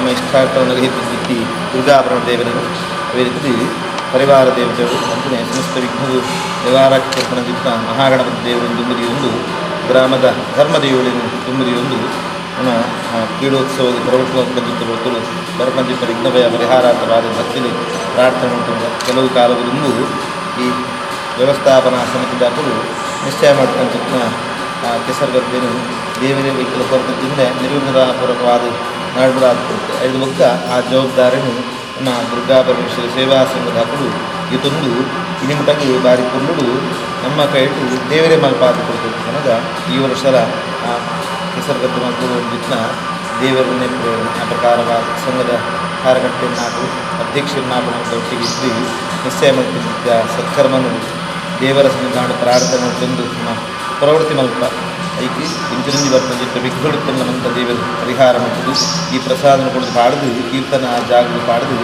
ನಮ್ಮ ಇಷ್ಟಾರ್ಥವನ್ನು ಹಿತ್ತಿ ದುರ್ಗಾಭರಣ ದೇವರನ್ನು ಅದೇ ರೀತಿ ಪರಿವಾರ ದೇವತೆಗಳು ಅಂಚನೆ ಸಮಸ್ತ ವಿಘ್ನವು ನಿವಾರಕ್ಕೆ ಕೊರ್ಪಣಂಚಿತ್ತಿನ ಮಹಾಗಣಪತಿ ದೇವರನ್ನು ದುಂಬುದಿಯೊಂದು ಗ್ರಾಮದ ಧರ್ಮದೇವಳಿನ ದುಂಬುದಿಯೊಂದು ನಮ್ಮ ಕ್ರೀಡೋತ್ಸವದ ಪ್ರವರ್ತನ ಬರ್ತರು ಬರಪಂಚಿತ ವಿಘ್ನಭಯ ಪರಿಹಾರಾರ್ಥವಾದ ಭಕ್ತಿಲಿ ಪ್ರಾರ್ಥನೆ ಮಾಡ್ಕೊಂಡು ಕೆಲವು ಕಾಲದ ಈ ವ್ಯವಸ್ಥಾಪನಾ ಸಮಿತಿ ನಿಶ್ಚಯ ಮಾಡ್ಕೊಂಚಿತ್ತಿನ ಕೆಸರುಗದ್ದೆನು ದೇವರೇ ವೈಕಲ ಕೊರತೆಯಿಂದ ನಿರ್ವಿಘ್ನಪೂರ್ವಕವಾದ ನಡ್ಬರಾದ ಐದು ಬೊಕ್ಕ ಆ ಜವಾಬ್ದಾರಿಯನ್ನು ನಮ್ಮ ದುರ್ಗಾ ಪರಮೇಶ್ವರಿ ಸೇವಾ ಸಂಘದ ಹಾಕಲು ಇದೊಂದು ಇನಿಮುಟಗಿ ಬಾರಿ ಕುಂಡುಡು ನಮ್ಮ ಕೈಟು ದೇವರೇ ಮಲ್ಪಾದ ಕೊಡ್ತದೆ ಕನಗ ಈ ವರ್ಷದ ಆ ಕೆಸರುಗದ್ದೆ ಮಲ್ಪುಡು ಒಂದಿತ್ತಿನ ದೇವರನ್ನೇ ಪ್ರೇರಣೆ ಆ ಪ್ರಕಾರವಾದ ಸಂಘದ ಕಾರ್ಯಕರ್ತರನ್ನಾಕು ಅಧ್ಯಕ್ಷರನ್ನಾಕು ಒಟ್ಟಿಗೆ ಇದ್ದು ನಿಶ್ಚಯ ಮಾಡ್ತಿದ್ದ ಸತ್ಕರ್ಮನು ದೇವರ ಸನ್ನಿಧಾನ ಪ್ರಾರ್ಥನೆ ಮಾಡ್ತಂದು ನಮ್ಮ ಪ್ರವೃತ್ತಿ ಮಲ್ಪ ಐಕಿ ಇಂಚಿನಂಜಿ ಬರ್ಪಂಚಿತ್ತ ವಿಘ್ನಡುತ್ತಲ್ಲ ಮಂತ ದೇವರು ಪರಿಹಾರ ಮಾಡ್ತದ್ದು ಈ ಪ್ರಸಾದನ ಕೊಡದು ಪಾಡ್ದು ಕೀರ್ತನ ಜಾಗದ ಪಾಡ್ದು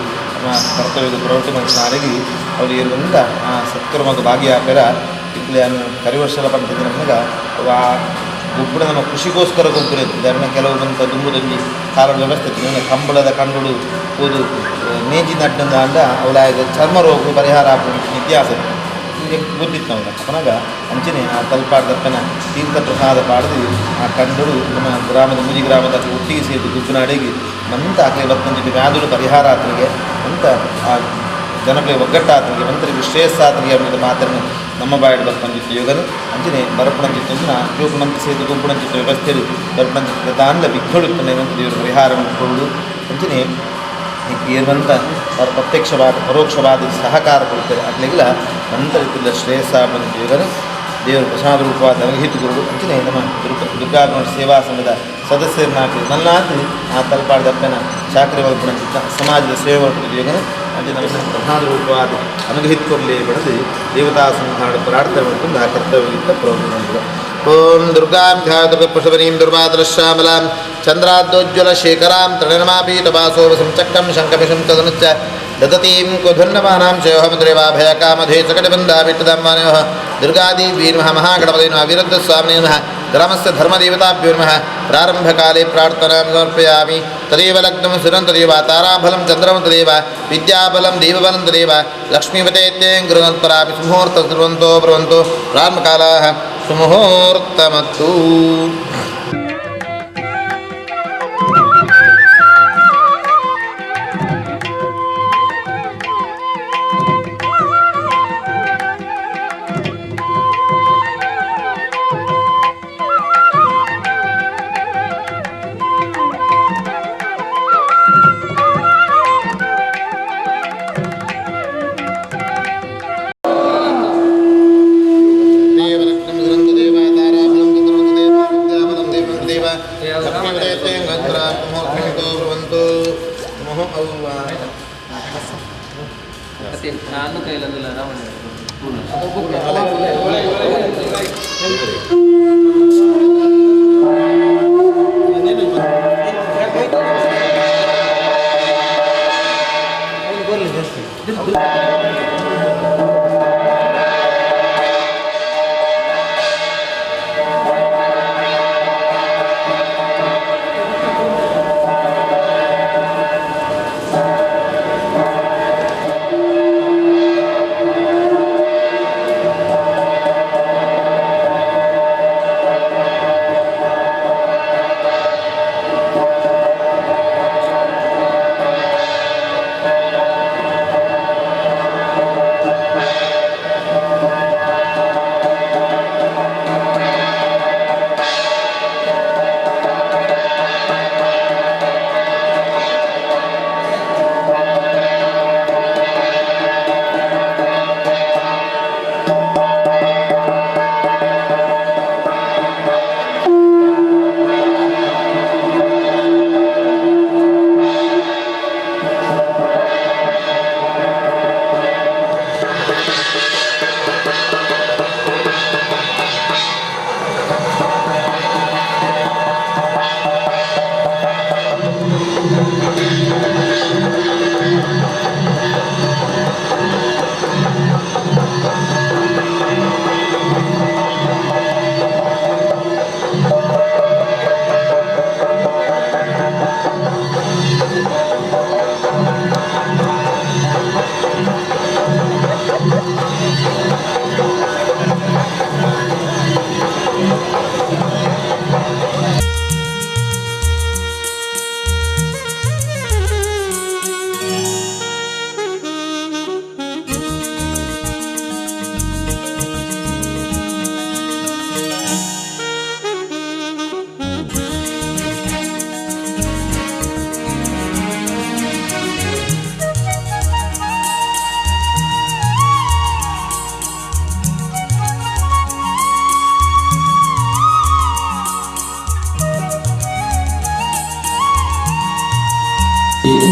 ನಮ್ಮ ಕರ್ತವ್ಯದ ಪ್ರವೃತ್ತಿ ಮಲ್ಪನಾರಿಗೆ ಅವರು ಇರುವಂಥ ಆ ಸತ್ಕರ್ಮದ ಭಾಗಿಯಾಪೆರ ಇಕ್ಲೆ ಅನ್ನು ಕರಿವರ್ಷಲ ಪಂಡಿತ ನಮಗೆ ಆ ಗೊಬ್ಬರ ನಮ್ಮ ಖುಷಿಗೋಸ್ಕರ ಗೊಬ್ಬರ ಇರ್ತದೆ. ಅದನ್ನ ಕೆಲವು ಬಂತ ದುಂಬುದಲ್ಲಿ ಕಾಲದ ವ್ಯವಸ್ಥೆ ಇತ್ತು. ಕಂಬಳದ ಕಂಡುಡು ಹೋದು ನೇಜಿ ನಟ್ಟಂದ ಅಂಡ ಅವಳ ಚರ್ಮ ರೋಗ ಪರಿಹಾರ ಆಪುಂಡು ಇತಿಹಾಸ ಗೊತ್ತಿತ್ತು ನಮಗೆ. ಅಪನಗ ಅಂಚನೆ ಆ ತಲ್ಪಾಡ್ದಪ್ಪನ ತೀರ್ಥ ಪ್ರಸಾದ ಪಾಡ್ದು ಆ ಕಂಡುಡು ನಮ್ಮ ಗ್ರಾಮದ ಮುಜಿ ಗ್ರಾಮದ ಒಟ್ಟಿಗೆ ಸೇರಿ ಗುಬ್ಬನಾಡಿಗೆ ಮಂತ ಆಕಲೆ ಬತ್ತಂಚಿಟ್ಟು ವ್ಯಾಧುಲು ಪರಿಹಾರ ಆತನಿಗೆ ಅಂತ ಆ ಜನಗಳಿಗೆ ಒಗ್ಗಟ್ಟಾತನಿಗೆ ಮಂತ್ರಿಗೆ ಶ್ರೇಯಸ್ಸಾತನಿಗೆ ಅನ್ನೋದು ಮಾತನ್ನು ನಮ್ಮ ಬಾಯಿಡ್ ಬರ್ತಂಜಿತ್ತು ಯೋಗನು ಅಂಚನೆ ಬರಪಣಂಚಿತ್ತು ಜೋಪುಣಂತ ಸೇತು ಗುಂಪುಣಂಚಿತ್ತು ವ್ಯವಸ್ಥೆಯಲ್ಲಿ ಬರಪಣಂಚಿತ್ತು ದಾನ್ಲ ವಿಘ್ನಡುತ್ತಾನೆ ಅಂತ ದೇವರು ಪರಿಹಾರವನ್ನು ಕೊಡುವುದು. ಅಂಚನೆ ಏರುವಂಥ ಪ್ರತ್ಯಕ್ಷವಾದ ಪರೋಕ್ಷವಾದ ಸಹಕಾರ ಕೊಡ್ತಾರೆ ಅಟ್ಲಿಗೆಲ್ಲ ನಂತರ ರೀತಿಯ ಶ್ರೇಯಸ್ಸ ಯೋಗನು ದೇವರ ಪ್ರಸಾದ ರೂಪವಾದ ಅನುಗ್ರಹಿತ ಗುರುಗಳು. ಅಂಚನೆ ನಮ್ಮ ದುರ್ಗಾ ಸೇವಾ ಸಂಘದ ಸದಸ್ಯರನ್ನಾಕಿ ನಲ್ಲಾತಿ ಆ ತಲ್ಪಾಡ್ದಪ್ಪನ ಚಾಕರಿ ಮಲ್ಪುಣಂಚಿತ್ತ ಸಮಾಜದ ಸೇವೆ ಮಲ್ಪುಣ ಯೋಗನು ಅಂಚನೆ ನಮ್ಮ ಪ್ರಸಾದ ರೂಪವಾದ ಅನುಗ್ರಹಿತ ಕೊರಲಿ ಬಡದು ದೇವತಾ ಸಂಧಾನ ಪ್ರಾರ್ಥನೆ ಮಾಡಿಕೊಂಡು ಆ ಕರ್ತವ್ಯ ಪ್ರವೃತ್ತಿ. ಓಂ ದುರ್ಗಾಂ ಧ್ಯಾತೃಪಶಬನೀಂ ದುರ್ವಾದರಶ್ಯಾಮಲಾಂ ಚಂದ್ರಾದ್ದೋಜ್ವಲ ಶೇಖರಾಂ ತೃಣಮಾಪೀತವಾಸೋವಸಂ ಚಕ್ರಂ ಶಂಖಮಿಷಂ ತದನುಚ್ಚ ದದತೀಂ ಕುಧನ್ನಮಾನಾಂ ಶಯೋಹಮದ್ರೇವಾಭಯಕಾಮಧೇ ಸಕಟಬಂಧಾವಿಟ್ಟದಾಂ ವಾನಯೋಃ ದುರ್ಗಾದೇವೀ ನಮಃ ಮಹಾಗಣಪತೇ ನಮಃ ವೀರದ್ರಸ್ವಾಮಿನೇ ನಮಃ ಗ್ರಾಮಸ್ಯ ಧರ್ಮದೇವತಾಭ್ಯೋ ನಮಃ. ಪ್ರಾರಂಭಕಾಲೇ ಪ್ರಾರ್ಥನಾಂ ಸಮರ್ಪಯಾಮಿ. ತದೇವ ಲಗ್ನಂ ಸುರಂ ತದೇವ ತಾರಾಫಲಂ ಚಂದ್ರಂ ತದೇವ ವಿದ್ಯಾಬಲಂ ದೇವಬಲಂ ತದೇವ ಲಕ್ಷ್ಮೀಪತೇ ಗೃಹಂತರಾಪಿ ಸುಮುಹೂರ್ತ ಧ್ರುವಂತೋ ಬ್ರುವಂತೋ ಪ್ರಾರಂಭಕಾಲಾಃ ಸುಮುಹೂರ್ತಮತ್ತು.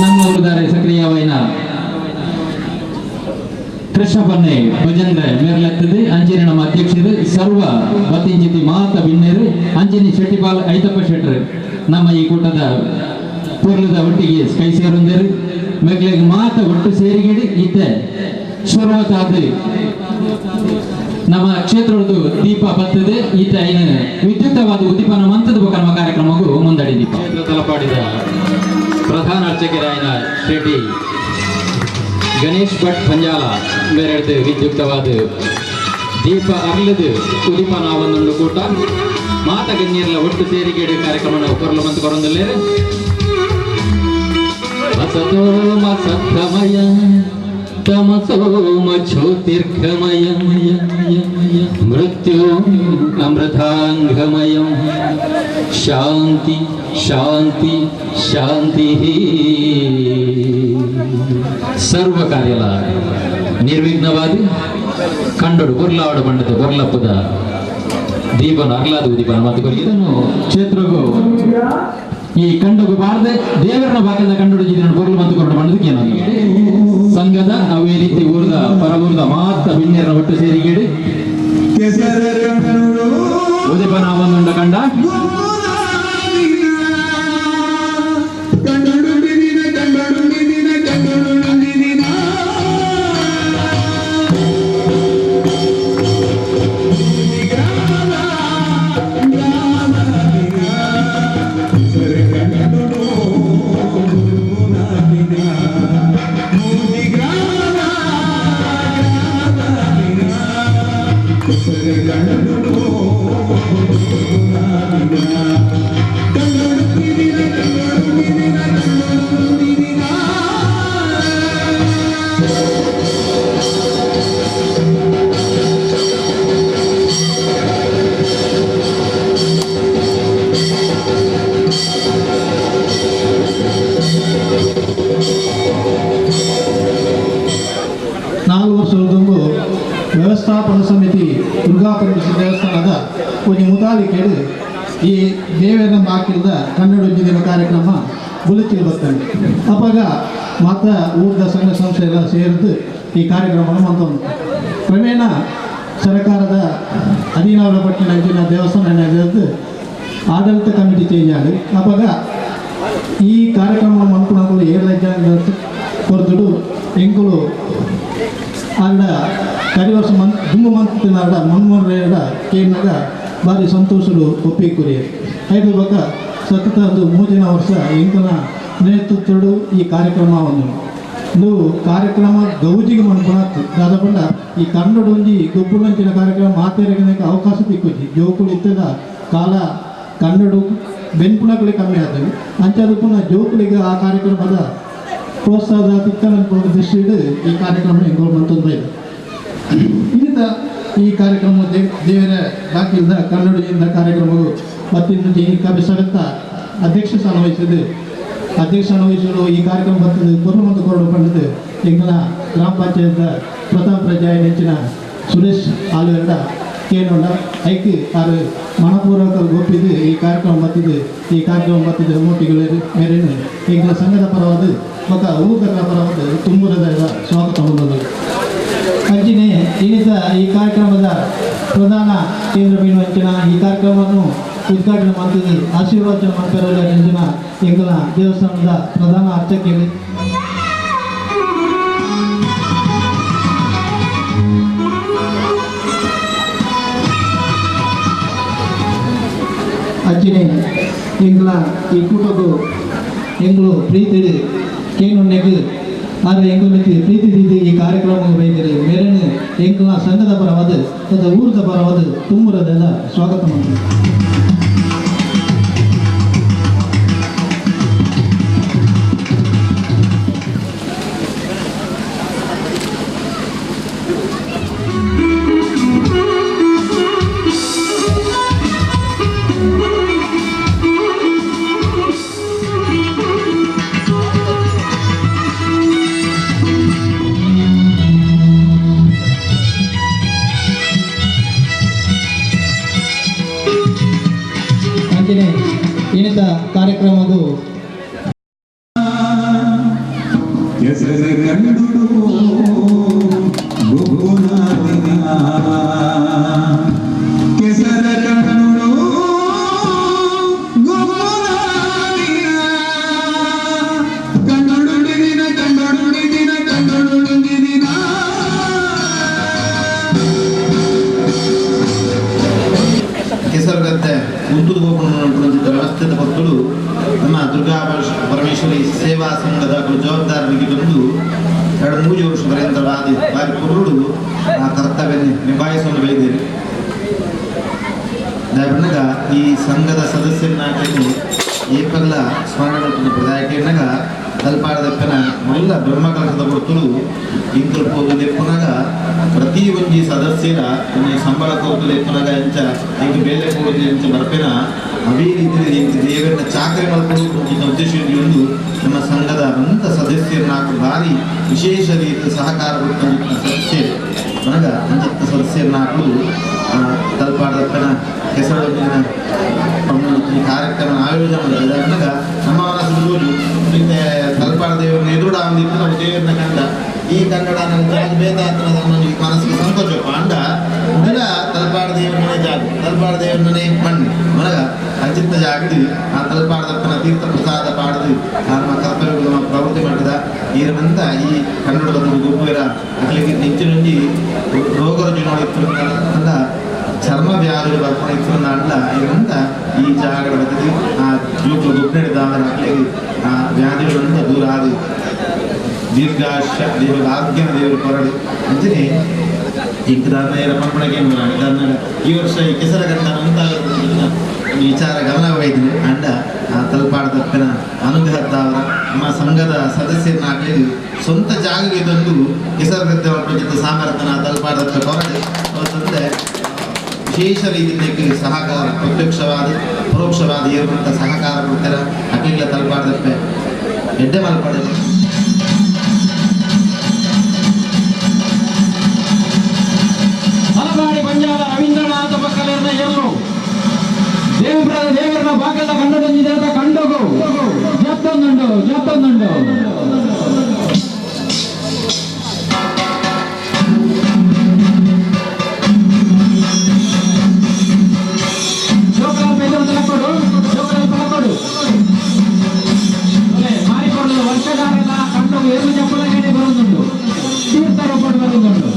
ನಮ್ಮ ಊರುದಾರೆ ಸಕ್ರಿಯವಾಯಿನ ಕೃಷ್ಣಪನ್ನೆ ಭಜಂದ್ರೆ ಮೇರ್ಲೆತ್ತದೆ. ಅಂಚನೆ ನಮ್ಮ ಅಧ್ಯಕ್ಷರು ಸರ್ವ ಬತ್ತಿಂಚಿತಿ ಮಾತ ಬಿನ್ನೇರು, ಅಂಚನೆ ಶೆಟ್ಟಿಪಾಲ್ ಐತಪ್ಪ ಶೆಟ್ಟರು ನಮ್ಮ ಈ ಕೂಟದ ಪೂರ್ಲದ ಒಟ್ಟಿಗೆ ಕೈ ಸೇರುಂದರು. ಮೆಗ್ಲೆಗ್ ಮಾತ ಒಟ್ಟು ಸೇರಿಗಿಡಿ ಇತ್ತೆ ಶುರುವಾದ ನಮ್ಮ ಕ್ಷೇತ್ರದ ದೀಪ ಬತ್ತದೆ. ಈತ ಐನ ವಿದ್ಯುಕ್ತವಾದ ಉದ್ದೀಪನ ಮಂತದ ಬೊಕ ನಮ್ಮ ಕಾರ್ಯಕ್ರಮಕ್ಕೂ ಮುಂದಡಿ ದೀಪ. ಕ್ಷೇತ್ರ ತಲಪಾಡಿದ ಪ್ರಧಾನ ಅರ್ಚಕರಾಯನ ಶೆಟ್ಟಿ ಗಣೇಶ್ ಭಟ್ ಪಂಜಾಲ ಮೇರೆಡ್ದು ವಿದ್ಯುಕ್ತವಾದ ದೀಪ ಅರ್ಲದು ಉದೀಪನ ಒಂದೊಂದು ಕೂಟ ಮಾತ ಗಣ್ಯರ್ಲ ಒಟ್ಟು ಸೇರಿಗೇಡು ಕಾರ್ಯಕ್ರಮ ಕೊರಲು ಮಂತು ಕೊರೊಂದುಲ್ಲೇರು. ಅಸತೋಮ ಸತ್ಕಮಯ ತಮಸೋಮ ಜ್ಯೋತಿರ್ಗಮಯ ಮೃತ್ಯು ಅಮೃತಾಂಗಮಯಂ ಶಾಂತಿ ಶಾಂತಿ ಶಾಂತಿ. ಸರ್ವ ಕಾರ್ಯಲ ನಿರ್ವಿಘ್ನವಾದಿ ಕಂಡೊಡು ಬೊರ್ಲಾವಡ ಬಂಡದ ಬೊರ್ಲಪ್ಪದ ದೀಪನ ಅರ್ಲಾದ ಉದೀಪನ ಮತ್ತು ಇದನ್ನು ಕ್ಷೇತ್ರಗೂ ಈ ಕಂಡಗು ಬಾರದೆ ದೇವರನ್ನ ಬಾಕದ ಕಂಡೊಡು ಜಿದಿನ ಬೊರ್ಲು ಮತ್ತು ಕೊರಡು ಬಂಡದಕ್ಕೆ ಏನೋ ಸಂಘದ ಅವೇ ರೀತಿ ಊರ್ದ ಪರವೂರ್ದ ಮಾತ ಬಿನ್ನೆರನ ಒಟ್ಟು ಸೇರಿಗೇಡಿ ಉದೀಪನ ಒಂದುಂಡ ಕಂಡ. 4 ವರ್ಷದೊಂದು ವ್ಯವಸ್ಥಾಪನಾ ಸಮಿತಿ ದುರ್ಗಾಪರಮೇಶ್ವರಿ ದೇವಸ್ಥಾನದ ಒಂಜಿ ಮುತಾಲಿಕೆಡು ಈ ದೇವರ ಬಾಕಿಲ್ದ ಕನ್ನಡ ದಿನ ಕಾರ್ಯಕ್ರಮ ಬುಲೆಚಿಲ್ ಬರ್ತಾನೆ. ಅಪಗ ಮಾತ ಊರ್ದ ಸಂಘ ಸಂಸ್ಥೆ ಎಲ್ಲ ಸೇರಿದು ಈ ಕಾರ್ಯಕ್ರಮವನ್ನು ಮಂತೊಂದು ಕ್ರಮೇಣ ಸರ್ಕಾರದ ಅಧೀನವರ ಪಟ್ಟಿನ ದೇವಸ್ಥಾನ ಆಡಳಿತ ಕಮಿಟಿ ಚೇಂಜ್ ಆಗಿ ಅಪಗ ಈ ಕಾರ್ಯಕ್ರಮ ಮನ್ಪುನಕುಲು ಏಳು ಜನ ಕೊರ್ತುಡು ಎಂಕುಲು ಆಂಡ ಕರಿ ವರ್ಷ ಮನ್ ದುಂಬು ಮಂತಿನಾಡ ಮನ್ಮೋಹನ್ ಕೇಳಿನಾಗ ಭಾರಿ ಸಂತೋಷಡು ಒಪ್ಪಿಗೆ ಕೊರಿಯರು. ಐದು ಬೊಕ್ಕ ಸತತ ಒಂದು ಮೂಜಿನ ವರ್ಷ ಎಂಕುನ ನೇತೃತ್ವಡು ಈ ಕಾರ್ಯಕ್ರಮ ಒಂದು ಇದು ಕಾರ್ಯಕ್ರಮ ಗೌಜಿಗೆ ಮನ್ಪುನಾತು ದಾದ ಪಂಡ ಈ ಕನ್ನಡ ಒಂಜಿ ಗೊಬ್ಬುಲಂಚಿನ ಕಾರ್ಯಕ್ರಮ ಮಾತೆರೆಗೆ ಅವಕಾಶ ತಿಕ್ಕುಜಿ. ಜೋಕುಲು ಇತ್ತದ ಕಾಲ ಕನ್ನಡ ಬೆನ್ಪುನಕುಲೆ ಕಮ್ಮಿ ಆತವೆ. ಅಂಚಾದ ಪುನಃ ಜೋಕುಲಿಗೆ ಆ ಕಾರ್ಯಕ್ರಮದ ಪ್ರೋತ್ಸಾಹದ ತಿಕ್ಕನ ದೃಷ್ಟಿಡು ಈ ಕಾರ್ಯಕ್ರಮ ಎಂಕುಲು ಮಂತೊಂದು ಇದೆ. ಇನ್ನಿತ ಈ ಕಾರ್ಯಕ್ರಮ ದೇವರ ಬಾಕಿಲ್ದ ಕನ್ನಡದಿಂದ ಕಾರ್ಯಕ್ರಮವು ಮತ್ತಿನ್ನು ಈ ಕವಿ ಸವೆತ್ತ ಅಧ್ಯಕ್ಷ ಸ್ಥಾನ ವಹಿಸಿದ್ದು ಅಧ್ಯಕ್ಷ ಸ್ಥಾನ ವಹಿಸಲು ಈ ಕಾರ್ಯಕ್ರಮ ಬರ್ತದೆ ಕೊರಡು ಮತ್ತು ಕೊರಡು ಪಂಡದು ಎಂಕಲ ಗ್ರಾಮ ಪಂಚಾಯತ್ ಪ್ರಥಮ ಪ್ರಜಾಯ ನೆಂಚಿನ ಸುರೇಶ್ ಆಲುವೆರಡ ಕೇನೊಂಡ ಐಕ್ ಆರು ಮನಪೂರ್ವಕ ಒಪ್ಪಿದ್ದು ಈ ಕಾರ್ಯಕ್ರಮ ಬತ್ತಿದ್ದು ಈ ಕಾರ್ಯಕ್ರಮ ಬತ್ತಿದ್ದು ಮೂಟಿಗಳು ಮೇರೇನು ಎಂಕಲ ಸಂಘದ ಪರವಾದ ಬೊಕ ಊರ್ದ ಪರವಾದ ತುಂಬುರದ ಸ್ವಾಗತ ಹೊಂದಲು. ಅಂಚಿನೆ ಇನ್ನಿತ ಈ ಕಾರ್ಯಕ್ರಮದ ಪ್ರಧಾನ ಕೇಂದ್ರ ಬೀಳುವಂಚಿನ ಈ ಕಾರ್ಯಕ್ರಮವನ್ನು ಉದ್ಘಾಟನೆ ಮಾಡ್ತಿದ್ದು ಆಶೀರ್ವಚನ ಮಾಡ್ತಿರೋ ಅಂಚಿನ ಎಂಕಲ ದೇವಸ್ಥಾನದ ಪ್ರಧಾನ ಅರ್ಚಕರು ಅಂಚಿನೆ ಎಂಕಲ ಈ ಕೂಟಕ್ಕೂ ಎಂಗಳು ಪ್ರೀತಿ ಕೇನುಣ್ಣೆಗ್ ಆದರೆ ಎಂಕುಲು ಪ್ರೀತಿ ದಿದ್ದು ಈ ಕಾರ್ಯಕ್ರಮ ಬೈದಿರಿ ಮೇರೇನು ಎಂಕುಲ ಸಂಘದ ಪರವಾದ ಮತ್ತು ಊರದ ಪರವಾದ ತುಂಬುರದೆಲ್ಲ ಸ್ವಾಗತ ಮಾಡ್ತೀವಿ. ಕೆಸರ ಕಂಡು ಗೊಬ್ಬುನಾದಿನ ಕೆಸರ ಕಂಡು ಗೊಬ್ಬುನಾದಿನ ಕಣ್ಣುಡಿದಿನ ಕಣ್ಣುಡಿದಿನ ಕಣ್ಣುಡಿದಿನ. ಕೆಸರುಗದ್ದೆ ಉಂತುದು ಗೋಪುರ ವ್ಯವಸ್ಥಿತ ಭಕ್ತರು ನಮ್ಮ ದುರ್ಗಾ ಪರಮೇಶ್ವರಿ ಸೇವಾ ಸಂಘದ ಜವಾಬ್ದಾರರಿಗೆ ಬಂದು 2-3 ವರ್ಷ ಪರ್ಯಂತವಾದಿ ಬಾರಿ ಕುರುಡು ಆ ಕರ್ತವ್ಯ ನಿಭಾಯಿಸಿಕೊಂಡು ಬೆಳೆದಿರಿ. ದಯಪಣ್ಣಗ ಈ ಸಂಘದ ಸದಸ್ಯರನ್ನಾಗಿ ಏಪಲ್ಲ ಸ್ಮರಣೆ ಪ್ರದಾಯಕನಾಗ ತಲ್ಪಾಡದಪ್ಪನ ಮಲ್ಲ ಬ್ರಹ್ಮಕಲಶದ ಕೊಡ್ತರು ಇಂಕುಲು ಪೋದು ಲೆಪ್ಪುನಗ ಪ್ರತಿ ಒಂಜಿ ಸದಸ್ಯರ ಒಂಜಿ ಸಂಬಳ ಕೊರ್ತು ಲೆಪ್ಪುನಗ ಎಂಚ ಇಂಕ್ ಬೇಲೆ ಪೋದು ಎಂಚ ಬರ್ಪೆನ ಅವೇ ರೀತಿಯಲ್ಲಿ ಇಂಕ್ ದೇವರನ್ನ ಚಾಕರಿ ಮಲ್ಪಡು ಒಂಜಿನ ಉದ್ದೇಶ ಒಂದು ನಮ್ಮ ಸಂಘದ ಅಂತ ಸದಸ್ಯರನ್ನಾಕು ಭಾರಿ ವಿಶೇಷ ರೀತಿಯ ಸಹಕಾರ ಕೊಡ್ತ ಸದಸ್ಯರು ಮನಗ ಅಂಚತ್ತ ಸದಸ್ಯರನ್ನಾಕು ತಲ್ಪಾಡದಪ್ಪನ ಕೆಸರೊಂದಿನ ಈ ಕಾರ್ಯಕ್ರಮ ಆಯೋಜನೆ ಮಾಡಿದಾಗ ನಮ್ಮ ಮನಸ್ಸು ರೋಜು ಮತ್ತೆ ತಲ್ಪಾಡ ದೇವರನ್ನ ಎದುರುಡ ಅಂದಿತ್ತು. ನಾವು ದೇವರನ್ನ ಕಂಡ ಈ ಕನ್ನಡ ನನ್ನ ಜಾಗ ಬೇಕಾಗ್ತದೆ ಈ ಮನಸ್ಸಿಗೆ ಸಂತೋಷ ಅಂಡ ಮೊದಲ ತಲ್ಪಾಡ ದೇವರನ್ನೇ ಜಾಗ ತಲ್ಪಾಡ ದೇವರನ್ನೇ ಮಣ್ಣು ಮನಗ ಅಂಚಿತ್ತ ಜಾಗದಿ ಆ ತಲ್ಪಾಡದಪ್ಪನ ತೀರ್ಥ ಪ್ರಸಾದ ಪಾಡದು ನಮ್ಮ ಕರ್ತವ್ಯಗಳು ನಮ್ಮ ಪ್ರವೃತ್ತಿ ಮಟ್ಟದ ಈರನಂತ ಈ ಕನ್ನಡದ ಗೊಬ್ಬರ ಅಕ್ಲಿಗೆ ನಿಂಚಿನೊಂಜಿ ರೋಗ ರುಜಿನ ಅಂದ ಚರ್ಮ ವ್ಯಾಧುలు ಬರ್ಪಣ ಇತ್ತಿನ ಇವಂತ ಈ ಜಾಗದ ಬದಲಿ ಆ ಜೋಕ್ಲು ಗೊಬ್ಬರ ಅಕ್ಲಿಗೆ ಆ ವ್ಯಾಧಿಗಳಿಂದ ದೂರ ಆದಿ ದೀರ್ಘಾಶ ದೇವರ ಆರೋಗ್ಯನ ದೇವರು ಕೊರಡು ಅಂಚನೆ ಇಂಕದಾನ ಪಂಪಣಗೆ ಈ ವರ್ಷ ಈ ಕೆಸರ ಗಂಟ ಅಂತ ವಿಚಾರ ಗಮನ ವಹಿದ್ದೀನಿ ಅಂಡ ಆ ತಲ್ಪಾಡದಪ್ಪನ ಅನುಗ್ರಹದ್ದಾವರ ನಮ್ಮ ಸಂಘದ ಸದಸ್ಯರನ್ನಾಗಲಿ ಸ್ವಂತ ಜಾಗಕ್ಕೆ ತಂದು ಕೆಸರಗದ್ದೆ ಪ್ರಚಿತ ಸಾಮರ್ಥ್ಯನ ತಲ್ಪಾಡದಪ್ಪ ಕೊರಡು ಅವರ ತಂದೆ ವಿಶೇಷ ರೀತಿಯಲ್ಲಿ ಸಹಕಾರ ಪ್ರತ್ಯಕ್ಷವಾದ ಪರೋಕ್ಷವಾದ ಇರುವಂಥ ಸಹಕಾರ ಕೊಡ್ತಾರೆ ಅಖಿಲ ತಲ್ಪಾಡದಪ್ಪೆ ಎಡ್ಡೆ ಮಲ್ಪಡೆ. ಮಲಬಾಡಿ ಪಂಜಾದ ರವೀಂದ್ರನಾಥ ಬಕ್ಕಲೇರ್ನ ಎಲ್ಲು ದೇವರ ದೇವರನ ಬಾಕಲ ಕನ್ನಡೊಂದಿದೆ ಕಂಡೋಗು ಜತ್ತೊಂದುಂಡು ಜತ್ತೊಂದುಂಡು. ಮಾರಿಕೊಡಲು ವರ್ಷಗಾರೆಲ್ಲ ಕಂಡೋಗು ಏನು ಚಪ್ಪಲಗೇನೆ ಬರುದುಂಡು ತೀರ್ಥ ರೂಪಡು ಬರುದುಂಡು.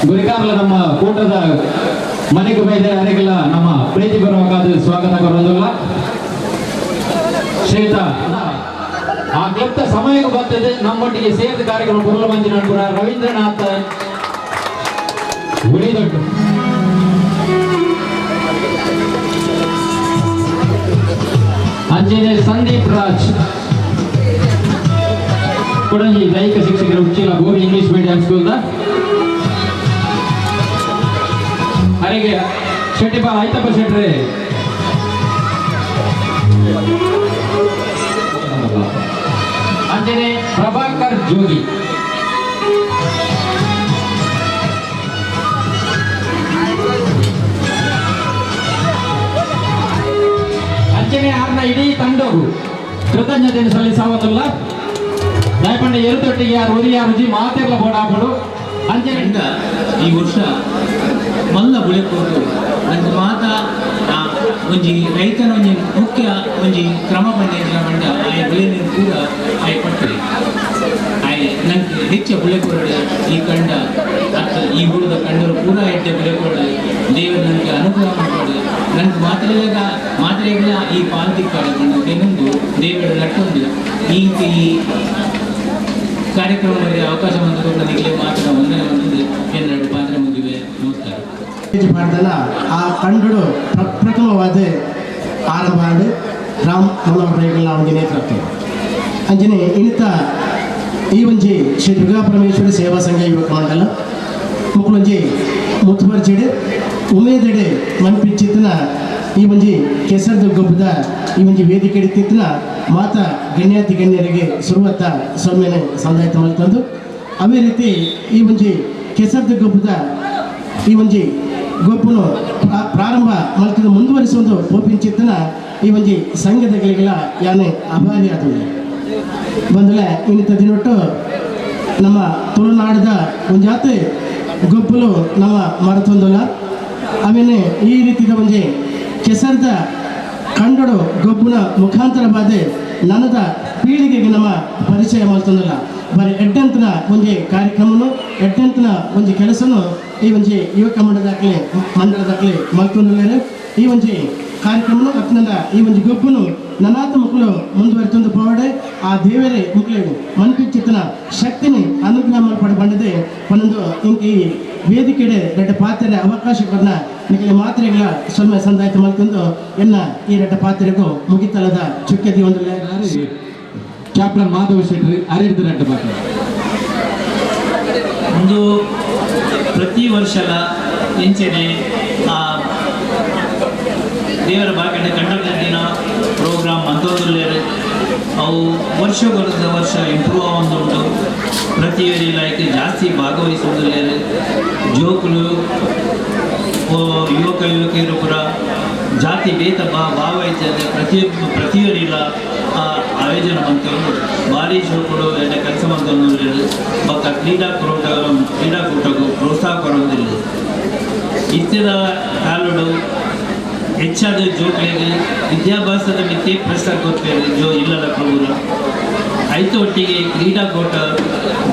ಗುರಿಕಾರ್ಲ ನಮ್ಮ ಕೂಟದ ಮನೆಗೆ ಬೈದ ಯಾರಿಗೆಲ್ಲ ನಮ್ಮ ಪ್ರೀತಿ ಬರುವಾಗ ಸ್ವಾಗತ ಕೊರೋದಿಲ್ಲ. ಶ್ರೀಯುತ ಆ ಕ್ಲುಪ್ತ ಸಮಯಕ್ಕೆ ಬರ್ತದೆ ನಮ್ಮೊಟ್ಟಿಗೆ ಸೇರಿದ ಕಾರ್ಯಕ್ರಮ ಪುರ್ಲ ಮಂಜಿನಪುರ ರವೀಂದ್ರನಾಥ ಉಳಿದೊಟ್ಟು ಅಂಜನೆ ಸಂದೀಪ್ ರಾಜ್ ಕೊಡಂಜಿ ದೈಹಿಕ ಶಿಕ್ಷಕರು Uchila Bhoomi English medium school ಅರೆಗೆ ಶೆಟ್ಟಿಪಾಲ್ ಐತಪ್ಪ ಶೆಟ್ರೆ ಅಂಜನೆ ಪ್ರಭಾಕರ್ ಜೋಗಿ ಅಂಜನೆ ಆರ್ನ ಇಡೀ ತಂಡವು ಕೃತಜ್ಞತೆಯನ್ನು ಸಲ್ಲಿಸುವುದಿಲ್ಲ. ದಯಪಂಡ ಎರುತೊಟ್ಟಿಗೆ ಯಾರು ಒರಿಯ ರುಜಿ ಮಾತಿರ್ಲ ಬೋಡಾಪಡು ಅಂಜನೆ ಈ ವರ್ಷ ಮಲ್ಲ ಬುಳೆಕೋದು ನಂಗೆ ಮಾತ ಒಂಜಿ ರೈತನ ಒಂಜಿ ಮುಖ್ಯ ಒಂಜಿ ಕ್ರಮ ಬಂದ ಮಂಡ ಆಯ ಬುಳೆ ನೀರು ಕೂಡ ಆಯ ಪಡ್ತದೆ ಆಯ ನಂಗೆ ಹೆಚ್ಚು ಬುಳೆಕೋರಡು ಈ ಕಂಡ ಅತ್ತ ಈ ಊರದ ಕಂಡರು ಪೂರ ಎಡ್ಡೆ ಬುಳೆಕೋರಡು ದೇವರು ನನಗೆ ಅನುಗ್ರಹ ಮಾಡ್ಕೊಡು ನನಗೆ ಮಾತ್ರೆಗ ಮಾತ್ರೆಗಳ ಈ ಪಾಲ್ತಿ ಕಾಡು ಇನ್ನೊಂದು ದೇವರ ನಟ್ಟೊಂದು ಈ ಈ ಕಾರ್ಯಕ್ರಮದಲ್ಲಿ ಅವಕಾಶ ಬಂದು ನನಗೆ ಮಾತ್ರ ವಂದನೆ ಬಂದಿದೆ ಎರಡು ಪಾತ್ರ ಮುಗಿವೆ. ನಮಸ್ಕಾರ. ಪಾಠದಲ್ಲ ಆ ಕಂಡು ಪ್ರಥಮವಾದ ಆರಂಭ ರಾಮ್ ಮನೋಹರ್ ರೈಗಳ ಒಂಜಿ ನೇತೃತ್ವ ಅಂಜನೆ ಇನ್ನಿತ ಈ ಒಂಜಿ ಶ್ರೀ ದುರ್ಗಾ ಪರಮೇಶ್ವರಿ ಸೇವಾ ಸಂಘ ಯುವಕ ಮಂಡಲ ಮುಕ್ಕುಲೊಂಜಿ ಮುತ್ತುವರ್ಜಿಡೆ ಉಮೇದೆಡೆ ಮನ್ಪಿಂಚಿತ್ತನ ಈ ಒಂಜಿ ಕೆಸರದ ಗೊಬ್ಬದ ಈ ಒಂಜಿ ವೇದಿಕೆ ಇತ್ತಿತ್ತನ ಮಾತಾ ಗಣ್ಯಾತಿ ಗಣ್ಯರಿಗೆ ಸುರುವತ್ತ ಸೌಮ್ಯನೆ ಸಂದಾಯತ ಮಲ್ತಂದು ಅದೇ ರೀತಿ ಈ ಒಂಜಿ ಕೆಸರದ ಗೊಬ್ಬದ ಈ ಒಂಜಿ ಗೊಬ್ಬನು ಪ್ರಾರಂಭ ಮಲ್ತದ ಮುಂದುವರಿಸುವುದು ಪೋಪಿಂಚಿತ್ತನ ಈ ಒಂಜಿ ಸಂಘದಗಳಿಗೆಲ್ಲ ಯಾನೆ ಅಭಾರಿ ಆದವು ಬಂದಲೆ ಇನ್ನಿತ ದಿನೊಟ್ಟು ನಮ್ಮ ತುಳುನಾಡದ ಒಂಜಾತೆ ಗೊಬ್ಬಲು ನಮ್ಮ ಮರತೊಂದಲ್ಲ. ಆಮೇಲೆ ಈ ರೀತಿಯ ಒಂಜಿ ಕೆಸರದ ಕಂಡಡು ಗೊಬ್ಬನ ಮುಖಾಂತರ ಬಾದೆ ನನದ ಪೀಳಿಗೆಗೆ ನಮ್ಮ ಪರಿಚಯ ಮಲ್ತೊಂದಲ್ಲ. ಬರೀ ಎಡ್ಡಂತನ ಒಂಜಿ ಕಾರ್ಯಕ್ರಮನು ಎಡ್ಡಂತನ ಒಂಜಿ ಕೆಲಸನು ಈ ಒಂಜಿ ಯುವಕ ಮಂಡಲದಾಗಲಿ ಮಂಡಲದಾಗಲಿ ಮಲ್ತೊಂದುಲ್ಲೇರು. ಈ ಒಂಜಿ ಕಾರ್ಯಕ್ರಮನು ಅತ್ನಂದ ಈ ಒಂಜಿ ಗೊಬ್ಬನು ನನಾತ ಮಕ್ಕಳು ಮುಂದುವರಿತೊಂದು ಪೋವಡೆ ಆ ದೇವರೇ ಮಕ್ಕಳು ಮನ್ಪಿಂಚಿತನ ಶಕ್ತಿನಿ ಅನುಗ್ರಹ ಮಲ್ಪಡ ಬಂಡದೆ ಒಂದೊಂದು ಇಂಕ ಈ ವೇದಿಕೆಡೆ ರೆಡ್ಡ ಪಾತ್ರೆ ಅವಕಾಶ ಕೊಡ್ನ ನಿಖಲೆ ಮಾತ್ರೆಗಳ ಸೊನ್ನೆ ಸಂದಾಯತ ಮಲ್ತೊಂದು ಎನ್ನ ಈ ರೆಡ್ಡ ಪಾತ್ರೆಗೂ ಮುಗಿತಲದ ಚುಕ್ಕೆದಿ ಒಂದು ಕ್ಯಾಪ್ಟನ್ ಮಾಧವ ಶೆಟ್ಟಿ ಅರಿಡ್ದು ರೆಡ್ಡ ಪಾತ್ರೆ ಒಂದು ಪ್ರತಿ ವರ್ಷದ ಇಂಚೆನೆ ಆ ದೇವರ ಬಾಕಂಡ ಕಂಡಕ್ಟ ದಿನ ಪ್ರೋಗ್ರಾಮ್ ಅಂತಂದುಲ್ಲೇರು ಅವು ವರ್ಷ ವರ್ಷ ಇಂಪ್ರೂವ್ ಆವೊಂದುಂಟು. ಪ್ರತಿಯೊರಿ ಲೈಕ್ ಜಾಸ್ತಿ ಭಾಗವಹಿಸುವುದಿಲ್ಲೇರು ಜೋಕುಲು ಯುವಕ ಯುವಕಿಯರು ಪೂರ ಜಾತಿ ಭೇದ ಭಾಗವಹಿಸದೆ ಪ್ರತಿಯೊರಿಲ ಆ ಆಯೋಜನೆ ಮಂತೊಂದು ಭಾರಿ ಜೋಕುಲು ಎಲ್ಲ ಕೆಲಸ ಮಂತೊಂದು ಬೊಕ್ಕ ಕ್ರೀಡಾಕೂಟಕ್ಕೂ ಪ್ರೋತ್ಸಾಹ ಕೊಡೋದಿಲ್ಲ. ಇತ್ಯದ ಕಾಲಡು ಹೆಚ್ಚಾದ ಜೋಕ್ಲೆಗ್ ವಿದ್ಯಾಭ್ಯಾಸದ ಮಿತಿ ಪ್ರೆಷರ್ ಕೊಡ್ತೇವೆ ಜೋ ಇಲ್ಲದ ಪ್ರಭುರ ಐತ ಒಟ್ಟಿಗೆ ಕ್ರೀಡಾಕೂಟ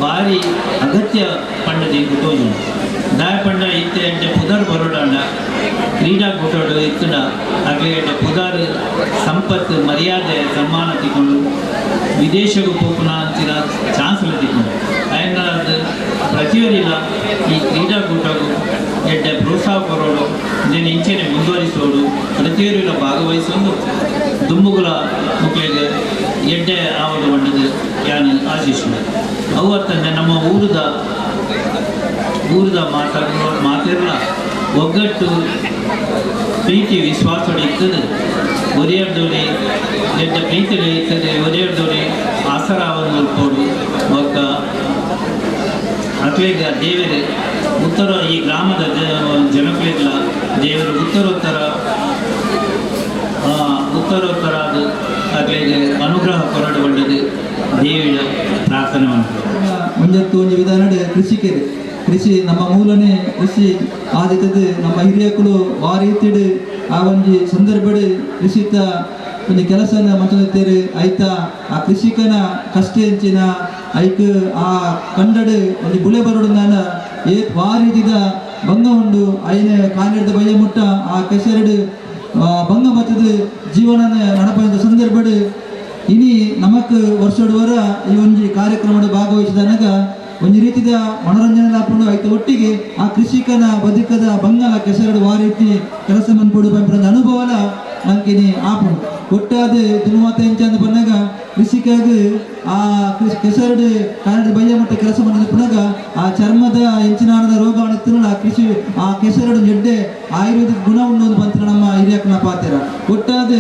ಭಾರಿ ಅಗತ್ಯ ಪಂಡದಿ ತೋಜು ದಾಯ ಪಂಡ ಇತ್ತೆ ಅಂಟೆ ಪುದರ್ ಬರೋಡಂಡ ಕ್ರೀಡಾಕೂಟಡು ಇತ್ತಡ ಅಗ್ಲೆ ಪುದರ್ ಸಂಪತ್ತು ಮರ್ಯಾದೆ ಸನ್ಮಾನ ತಿಕೊಂಡು ವಿದೇಶಕ್ಕೆ ಪೋಪುನ ಅಂಚಿನ ಚಾನ್ಸ್ ತಿಕೊಂಡು ಆಯ್ನ ಪ್ರತಿಯೊರಿಲ್ಲ ಈ ಕ್ರೀಡಾಕೂಟಗೂ ಎಡ್ಡೆ ಪ್ರೋತ್ಸಾಹ ಕೊರೋಡು ಇದನ್ನು ಇಂಚೆನೆ ಮುಂದುವರಿಸೋಡು ಪ್ರತಿಯೊರಿಲ್ಲ ಭಾಗವಹಿಸೋದು ದುಂಬುಗುಲ ಮಕ್ಕಳಿಗೆ ಎಡ್ಡೆ ಆವಡು ಬಂಡದು ಯಾನು ಆಶಿಸುವೆ. ಅವು ಅರ್ಥಂದ್ರೆ ನಮ್ಮ ಊರದ ಮಾತಿರಲ್ಲ ಒಗ್ಗಟ್ಟು ಪ್ರೀತಿ ವಿಶ್ವಾಸ ಇರ್ತದೆ ಒರಿಯರ್ದೋಡಿ ಎಡ್ಡೆ ಪ್ರೀತಿ ಇರ್ತದೆ ಒರಿಯರ್ದೋಡಿ ಆಸರಾವನ್ನು ಕೊಡು ಒಕ್ಕ ಅತ್ವೇಗ ದೇವರು ಉತ್ತರ ಈ ಗ್ರಾಮದ ಜನಗಳಿಲ್ಲ ದೇವರು ಉತ್ತರೋತ್ತರ ಉತ್ತರೋತ್ತರ ಅದು ಅಗ್ಲಿಗೆ ಅನುಗ್ರಹ ಕೊರಡುಗೊಂಡದ್ದು ದೇವಿಯ ಪ್ರಾರ್ಥನೆ ಮಾಡ್ತಾರೆ. ಒಂಜತ್ತು ಒಂಜಿ ವಿಧಾನಡ್ ಕೃಷಿಕೆರೆ ಕೃಷಿ ನಮ್ಮ ಮೂಲನೇ ಕೃಷಿ ಆದಿತ್ತದು ನಮ್ಮ ಹಿರಿಯಕುಲು ಆ ರೀತಿಡ್ ಆ ಒಂಜಿ ಸಂದರ್ಭಡ್ ಕೃಷಿತ ಒಂಜಿ ಕೆಲಸನ ಮಂತೊಂದಿತ್ತೇರು ಐತ ಆ ಕೃಷಿಕನ ಕಷ್ಟ ಎಂಚಿನ ಐಕ್ ಆ ಕಂಡಡ್ ಒಂಜಿ ಬುಳೆ ಬರೋಡು ನಾನ ವಾ ರೀತಿದ ಭಂಗ ಉಂಡು ಐನ ಕಾನಿಡ್ದ ಬಯ್ಯ ಮುಟ್ಟ ಆ ಕೆಸರಡು ಭಂಗ ಬತ್ತದ ಜೀವನನ ನಡಪದ ಸಂದರ್ಭಡು ಇನಿ ನಮಕ್ ವರ್ಷಡ್ ವರ ಈ ಒಂಜಿ ಕಾರ್ಯಕ್ರಮದ ಭಾಗವಹಿಸಿದನಗ ಒಂಜಿ ರೀತಿದ ಮನೋರಂಜನೆ ಆಪುಂಡು. ಐತ ಒಟ್ಟಿಗೆ ಆ ಕೃಷಿಕನ ಬದುಕದ ಬಂಗಲ ಕೆಸರಡು ವಾ ರೀತಿ ಕೆಲಸ ಮನ್ಪುಡು ಪನ್ಪಿನ ಅನುಭವಲ ನಂಕಿನಿ ಆಪುಂಡು. ಒಟ್ಟಾದ ದುನುಮಾತ ಎಂಚಂದ ಪನ್ನಗ ಕೃಷಿಕಾಗ ಆ ಕೆಸರಡು ಕಾನಡ ಬಯ್ಯ ಮಟ್ಟ ಕೆಲಸ ಪುನಗ ಆ ಚರ್ಮದ ಎಂಚಿನಾನದ ರೋಗ ಆ ಕೃಷಿ ಆ ಕೆಸರಡು ಎಡ್ಡೆ ಆಯುರ್ವೇದಿಕ್ ಗುಣ ಉಂಡು ಪಂತ್ರ ನಮ್ಮ ಹಿರಿಯಕ್ಕನ ಪಾತ್ರ. ಒಟ್ಟಾದ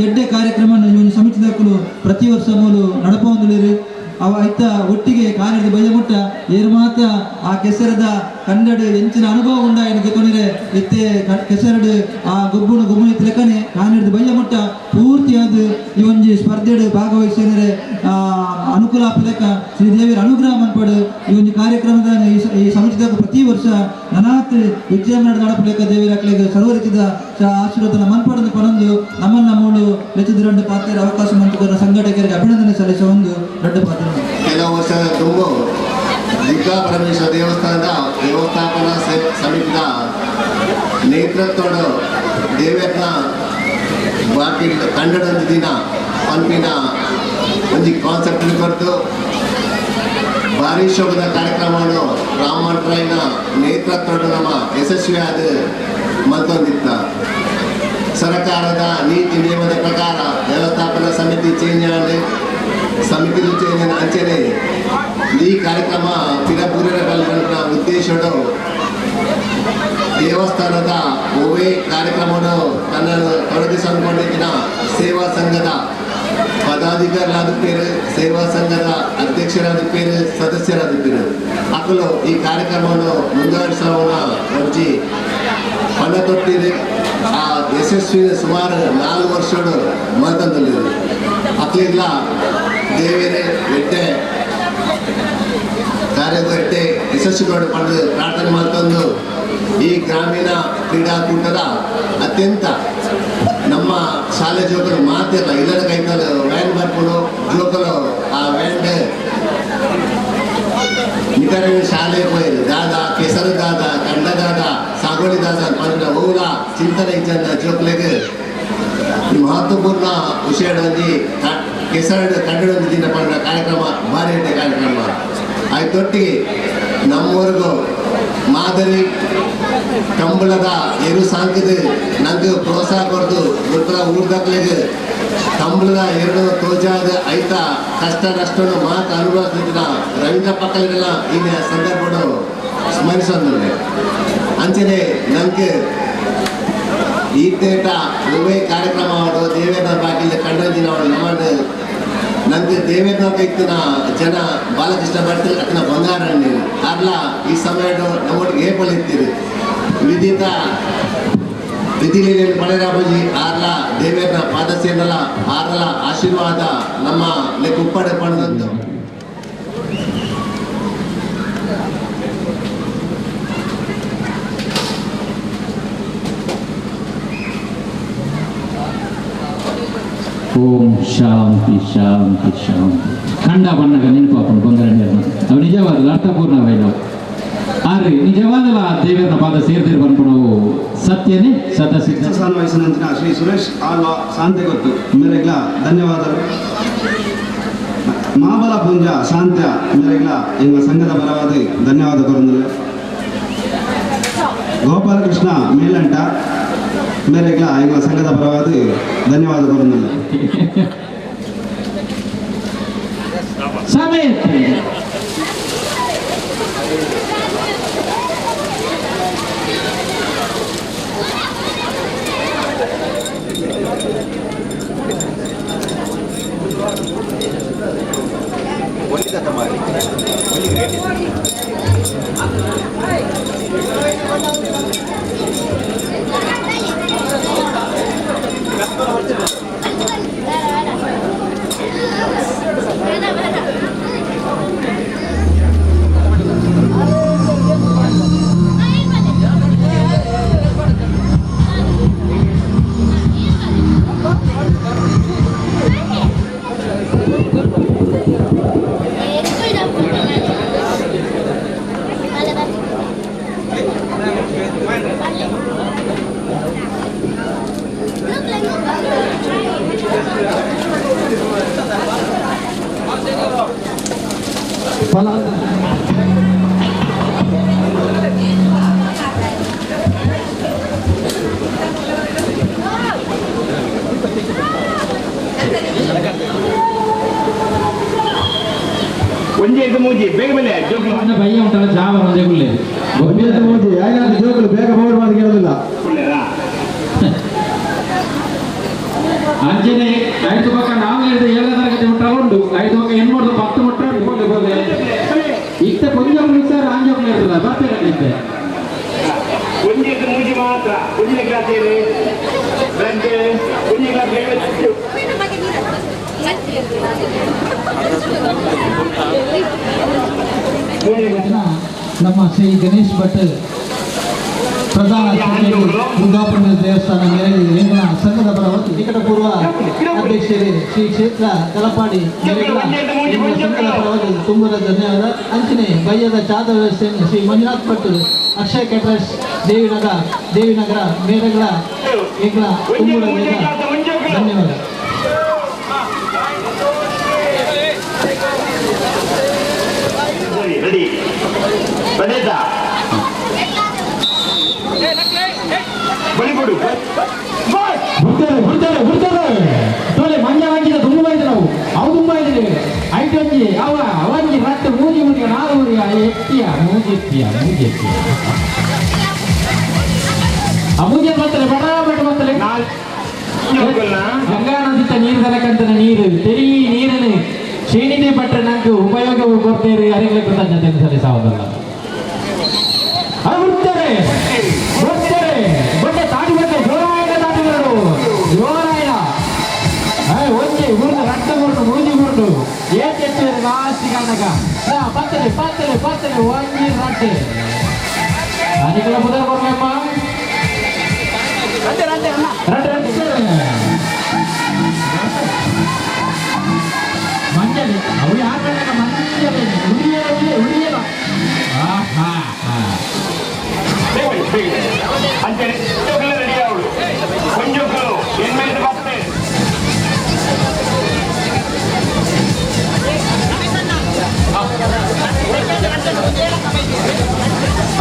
ಎಡ್ಡೆ ಕಾರ್ಯಕ್ರಮ ಸಮಿತಿದಕ್ಕಲು ಪ್ರತಿ ವರ್ಷ ಮೂಲು ನಡಪೊಂದುಲೇರು. ಅವ ಐತ ಒಟ್ಟಿಗೆ ಕಾನಡ ಬಯ್ಯ ಮುಟ್ಟ ಏರು ಮಾತ ಆ ಕೆಸರದ ಕನ್ನಡ ಎಂಚಿನ ಅನುಭವ ಉಂಡಾಯಿನ ಗೆತೊನಿರೆ ಇತ್ತೆ ಕೆಸರಡು ಆ ಗೊಬ್ಬುನು ಗೊಬ್ಬುನ ಲೆಕ್ಕನೆ ಕಾನಡದ ಬಯ್ಯ ಮುಟ್ಟ ಪೂರ್ತಿಯಾದ ಈ ಒಂಜಿ ಸ್ಪರ್ಧೆಡು ಭಾಗವಹಿಸಿದರೆ ಅನುಕೂಲ ಲೆಕ್ಕ ಶ್ರೀ ದೇವಿಯರ ಅನುಗ್ರಹ ಮನ್ಪಡು. ಈ ಒಂದು ಕಾರ್ಯಕ್ರಮದ ಈ ಸಮಿತಿದಾಗ ಪ್ರತಿ ವರ್ಷ ನನಾತ್ ವಿಜೃಂಭಣೆ ನಡಪು ಲೆಕ್ಕ ದೇವಿಯರ ಸರ್ವ ರೀತಿಯ ಆಶೀರ್ವಾದನ ಮನ್ಪಡನ್ನು ಪನೊಂದು ನಮ್ಮನ್ನ ಮೂಳು ಲೆಚ್ಚದ రెండు ಪಾತ್ರ ಅವಕಾಶ ಮಂತುಕೊರ್ನ ಸಂಘಟಕರಿಗೆ ಅಭಿನಂದನೆ ಸಲ್ಲಿಸುವ ಒಂದು ದೊಡ್ಡ ಪಾತ್ರ. ಕೆಲವು ವರ್ಷದ ತುಂಬ ದುರ್ಗಾ ಪರಮೇಶ್ವರ ದೇವಸ್ಥಾನದ ವ್ಯವಸ್ಥಾಪನಾ ಸಮಿತಿಯ ನೇತೃತ್ವದ ದೇವರನ್ನ ಬಾಕಿ ಕನ್ನಡೊಂದು ದಿನ ಪಂಪಿನ ಒಂದು ಕಾನ್ಸೆಪ್ಟ್ ಕೊರತು ಭಾರಿ ಶೋಭದ ಕಾರ್ಯಕ್ರಮವನ್ನು ರಾಮಟ್ರಾಯ್ನ ನೇತೃತ್ವದ ನಮ್ಮ ಯಶಸ್ವಿಯಾದ ಮತ್ತೊಂದಿತ್ತ. ಸರ್ಕಾರದ ನೀತಿ ನಿಯಮದ ಪ್ರಕಾರ ವ್ಯವಸ್ಥಾಪನಾ ಸಮಿತಿ ಚೇಂಜ್ ಆಗಿ ಸಮಿತಿಲು ಚೇಂಜ್ ಅಂಚನೆ ಈ ಕಾರ್ಯಕ್ರಮ ಪಿರಪೂರರ ಬಲ್ಪನ ಉದ್ದೇಶಡು ದೇವಸ್ಥಾನದ ಒವೇ ಕಾರ್ಯಕ್ರಮವನ್ನು ತನ್ನ ತೊಡಗಿಸಿಕೊಂಡಿದ್ದ ಸೇವಾ ಸಂಘದ ಪದಾಧಿಕಾರಿಗಳಾದ ಪೇರು, ಸೇವಾ ಸಂಘದ ಅಧ್ಯಕ್ಷರಾದ ಪೇರು, ಸದಸ್ಯರಾದ ಪೇರು ಅಕ್ಕಲು ಈ ಕಾರ್ಯಕ್ರಮವನ್ನು ಮುಂದುವರಿಸುವ ಒಂಜಿ ಪಣ ತೊಟ್ಟಿದೆ. ಆ ಯಶಸ್ವಿ ಸುಮಾರು 4 ವರ್ಷಗಳು ಮತ್ತೊಂದಲ್ಲಿದೆ. ಅಕ್ಕಲಿಲ್ಲ ದೇವರೇ ಎಡ್ಡೆ ಕಾರ್ಯದ ಎಡ್ಡೆ ಯಶಸ್ವಿಗಳು ಪಡೆದು ಪ್ರಾರ್ಥನೆ ಮಾಡ್ತಂದು ಈ ಗ್ರಾಮೀಣ ಕ್ರೀಡಾಕೂಟದ ಅತ್ಯಂತ ನಮ್ಮ ಶಾಲೆ ಜೋಕರು ಮಾತಿಲ್ಲ ಇಲ್ಲದ ಕೈತಲು ವ್ಯಾನ್ ಬರ್ಕೊಂಡು ಜೋಕಲು ಆ ವ್ಯಾನ್ ಮಿತರೆ ಶಾಲೆ ಪೋಯಿರು ದಾದ ಕೆಸರು ದಾದ ಕಂಡ ದಾದ ಸಾಗೋಳಿ ದಾದ ಪಂಡ ಓಲ ಚಿಂತನೆ ಇಜ್ಜಂದ ಜೋಕ್ಲೆಗ್ ಮಹತ್ವಪೂರ್ಣ ವಿಷಯ ಒಂಜಿ ಕೆಸರು ಕಂಡೊಂದು ದಿನ ಪಂಡ ಕಾರ್ಯಕ್ರಮ ಭಾರಿ ಎಡ್ಡೆ ಕಾರ್ಯಕ್ರಮ. ಆಯ್ತೊಟ್ಟಿಗೆ ನಮ್ಮವರೆಗೂ ಮಾದರಿ ಕಂಬಳದ ಎರು ಸಾಂಕದ ನಂಗೆ ಪ್ರೋತ್ಸಾಹ ಕೊಡ್ದು ಗೊತ್ತರ ಊರ್ದಕ್ಲಿಗೆ ಕಂಬಳದ ಎರಡು ತೋಜಾದ ಐತ ಕಷ್ಟ ನಷ್ಟನು ಮಾತು ಅನುಭವಿಸ್ತಿದ್ದ ರವೀಂದ್ರ ಪಕ್ಕಲಿಗೆಲ್ಲ ಈ ಸಂದರ್ಭ ಸ್ಮರಿಸೋದ್ರೆ ಅಂಚನೆ ನಂಗೆ ಈ ತೇಟ ಒವೇ ಕಾರ್ಯಕ್ರಮ ಅವರು ದೇವೇಂದ್ರ ಬಾಗಿಲ ಕಂಡೋದಿನ ಅವರು ನಮ್ಮ ನಂಗೆ ದೇವೇಂದ್ರ ಇತ್ತಿನ ಜನ ಬಾಲಕೃಷ್ಣ ಭಟ್ ಅತನ ಬಂಗಾರಣ್ಣಿ ಅರ್ಲ ಈ ಸಮಯ ನಮ್ಮೊಟ್ಟಿಗೆ ಏಪಳಿತ್ತೀರಿ ವಿದಿತ ವಿಧಿಲೀಲೆಯನ್ನು ಪಡೆರಾಬಜಿ ಆರ್ಲ ದೇವೇಂದ್ರ ಪಾದಸೇನಲ ಆರ್ಲ ಆಶೀರ್ವಾದ ನಮ್ಮ ಲೆಕ್ಕ ಉಪ್ಪಡೆ ಪಡೆದಂತು. ಓಂ ಶಾಂತಿ ಶಾಂತಿ ಶಾಂತಿ. ಖಂಡ ಬಣ್ಣಗ ನೆನಪಾಕೊಂಡು ಬಂಗಾರಣ್ಯರನ್ನ ಅವು ನಿಜವಾದ ಅರ್ಥಪೂರ್ಣವೈನವು. ಆದ್ರೆ ನಿಜವಾದಲ ದೇವರನ್ನ ಪಾದ ಸೇರ್ದಿರು ಬಂದ್ಕೊಂಡು ಸತ್ಯನೇ ಸತಸಿದ್ಧ. ಸ್ಥಾನ ವಹಿಸಿದ ಶ್ರೀ ಸುರೇಶ್ ಆಳ್ವ ಶಾಂತಿ ಗೊತ್ತು ಮೇರೆಗ್ಲ ಧನ್ಯವಾದಗಳು. ಮಾಬಲ ಪೂಂಜ ಶಾಂತ್ಯ ಮೇರೆಗ್ಲ ಎಂಬ ಸಂಘದ ಪರವಾಗಿ ಧನ್ಯವಾದ ಕೊರಂದಿಲ್ಲ. ಗೋಪಾಲಕೃಷ್ಣ ಮೇಲಂಟ ಮೇರೆಗ್ಲ ಎಂಬ ಸಂಘದ ಪರವಾಗಿ ಧನ್ಯವಾದ ಕೊರಂದಿಲ್ಲ. ಸಮಯ ಪಂಡ ಬಯ್ಯ ಉಂಟಲ್ಲ ಜಾವ ಒಂದೇ ಗುಲ್ಲೆ ಯಾಕಂದ್ರೆ ಜೋಕುಲು ಬೇಗ ಬೋರ್ಡ್ ಮಾಡಿ ಕೇಳೋದಿಲ್ಲ. ಅಂಜನೆ 5 ಪಕ್ಕ 4 7 ತರಗತಿ ಮುಟ್ಟ ಉಂಟು 5 ಪಕ್ಕ 8 10 ಮುಟ್ಟ ಉಂಟು. ಇತ್ತ ಕೊಂಚ ಸರ್ ಆಂಜೋಕ್ಲೆ ಇರ್ತದ ಬರ್ತಾರೆ ಇತ್ತೆ ಒಂಜಿ ಮೂಜಿ ಮಾತ್ರ ಒಂಜಿನ ಕ್ಲಾಸ್ ಏರಿ ಬ್ರೆಡ್ ಒಂಜಿ ಕ್ಲಾಸ್ ನಮ್ಮ ಶ್ರೀ ಗಣೇಶ್ ಭಟ್ ಪ್ರಧಾನ ದುರ್ಗಾಪುರ ದೇವಸ್ಥಾನ ಮೇರೆಗೆ ಎಂಗಳ ಸಂಘದ ಪರವಾಗಿ ನಿಕಟಪೂರ್ವ ಅಧ್ಯಕ್ಷರೇ ಶ್ರೀ ಕ್ಷೇತ್ರ ತಲಪಾಡಿ ಸಂಘದ ಪರವಾಗಿ ತುಂಬದ ಧನ್ಯವಾದ. ಅಂಚನೆ ಬಯ್ಯದ ಚಾದ ವ್ಯವಸ್ಥೆಯನ್ನು ಶ್ರೀ ಮಂಜುನಾಥ್ ಭಟ್ ಅಕ್ಷಯ್ ಕೆಟರ್ಸ್ ದೇವಿನಗರ ಮೇರೆಗಳ ಎಂಗಳ ತುಂಬದ ಧನ್ಯವಾದ. ರೆಡಿ ಬನ್ನಿದ್ದ ಬಳಿಕೊಡು ಹುಡ್ತಾರೆ ಹುಡ್ತಾರೆ ಹುಡ್ತಾರೆ ತೋಲೆ ಮಂಜ ಮಂಜಿದ ತುಂಬ ಇದ್ದೆ ನಾವು ಅವು ತುಂಬ ಇದ್ದೀವಿ ಐಟು ಅಂಜಿ ಅವ ಅವಂಜಿ ರಟ್ಟು ಮೂಜಿ ಮೂಜಿಗೆ ನಾಲ್ಕು ಮೂಜಿಗೆ ಎತ್ತಿಯ ಮೂಜಿ ಎತ್ತಿಯ ಮೂಜಿ ಎತ್ತಿಯ ಆ ಮೂಜಿ ಬರ್ತಾರೆ ಬಡ ಬಡ ಬರ್ತಾರೆ. ಗಂಗಾ ನದಿತ ನೀರು ತರಕಂತನ ನೀರು ತೆರಿ ನೀರನ್ನು ಕ್ಷೀಣಿದೆ ಪಟ್ರೆ ನಂಗೆ ಉಪಯೋಗ ಕೊಡ್ತೇರಿ ಅರಿಗಳ ಕೃತಜ್ಞತೆ ಸಲ್ಲಿಸಾವದಲ್ಲ. ಹುಡ್ತಾರೆ ಹುಡ್ತಾರೆ ಬಟ್ಟೆ ತಾಟಿ ಬಟ್ಟೆ ಜೋರಾಯಣ ತಾಟಿದರು ಜೋರಾಯಣ ಒಂಜಿ ಊರ್ದು ರಟ್ಟ ಊರ್ದು ಮೂಜಿ ಊರ್ದು ಏತೆಟ್ಟು ಲಾಸ್ಟ್ ಕಾರಣಕ ಪತ್ತಲೆ ಪತ್ತಲೆ ಪತ್ತಲೆ ಒಂಜಿ ರಟ್ಟೆ ಅನಿಕಲ ಮೊದಲು ಕೊಡ್ಬೇಕಮ್ಮ ರಟ್ಟೆ ರಟ್ಟೆ ಮಂಜಲೆ ಅವು ಯಾರು ಮಂಜಲೆ ಉಳಿಯಲ ಉಳಿಯಲ ಆಹಾ ಅಂಚನೆ ರೆಡಿ ಅವಳು ಕೊಂಜೊಕ್ಕಲು ಎನ್ಮೇಲೆ ಬರ್ತೇನೆ.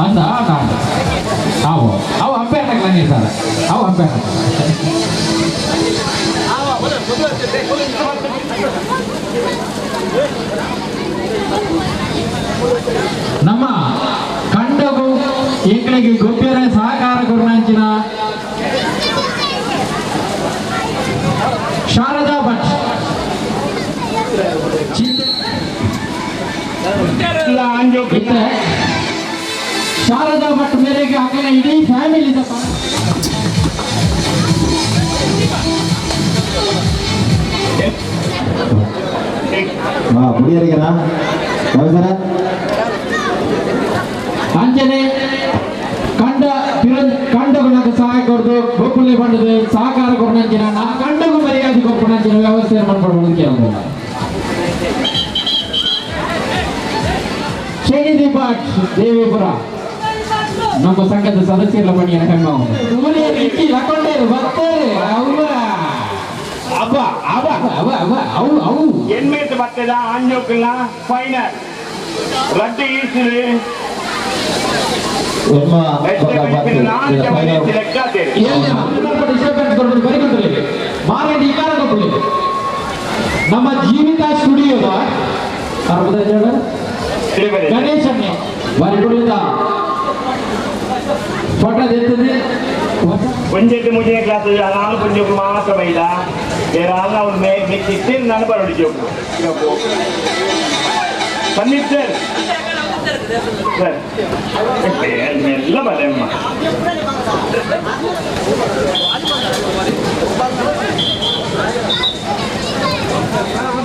ಅಂತ ಅವು ಅವು ಹಂಪೆ ಹಾಕಲ್ಲ ಸರ್ ಅವು ಹಂಪೆ ನಮ್ಮ ಕಂಡಗು ಎಂಗಳಿಗೆ ಗೊಬ್ಬರ ಸಹಕಾರ ಕೊರ್ನಂಚಿನ ಶಾರದಾ ಭಟ್ ಶಾರದಾ ಭಟ್ ಮೇರೆಗೆ ಅಕಲ ಇಡೀ ಫ್ಯಾಮಿಲಿ ಅಂಜನೆ ಕಂಡ ಕಂಡಗುಣಕ್ಕೆ ಸಹಾಯ ಕೊಡ್ದು ಗೊಪ್ಪುಲಿ ಬಂಡದು ಸಹಕಾರ ಕೊಡ್ನಂಚಿನ ನಾ ಕಂಡಗು ಮರ್ಯಾದೆ ಕೊಪ್ಪನಂಚಿನ ವ್ಯವಸ್ಥೆ ಮಾಡ್ಕೊಡ್ಬೋದು ಕೇಳೋದಿಲ್ಲ. ಶೇಣಿ ಭಟ್ ದೇವಿಪುರ ನಮ್ಮ ಸಂಘದ ಸದಸ್ಯರ ಬನ್ನಿ ಲಕೊಂಡೇರು ಬರ್ತಾರೆ ಅವ್ವ ಅಬ್ಬ ಅಬ್ಬ ಅವ ಅವ ಅವು ಅವು ಎನ್ಮೇತ ಬರ್ತದ ಆಂಜೋಕಲ್ನ ಫೈನಲ್ ರಡ್ಡು ಈಸಿಲಿ ನಮ್ಮ ಜೀವಿತ ಸ್ಟುಡಿಯೋದ ಗಣೇಶನ್ನೇ ಬಾರಿ ಫೋಟೋ ಎತ್ತದೆ ಒಂಜೆಟ್ಟು ಮುಜಿನ ಕ್ಲಾಸ್ ನಾಲ್ಕು ಪಂಜೋಕು ಮಾತ್ರ ಬೈದ ಬೇರೆ ಅಲ್ಲ ಅವ್ರು ಮೇ ಮೆಚ್ಚಿತ್ತೇನು ನಾನು ಬರೋಡಿ ಜೋಕು ಸಂದೀಪ್ ಸರ್ ಸರ್ ಮೆಲ್ಲ ಬರಮ್ಮ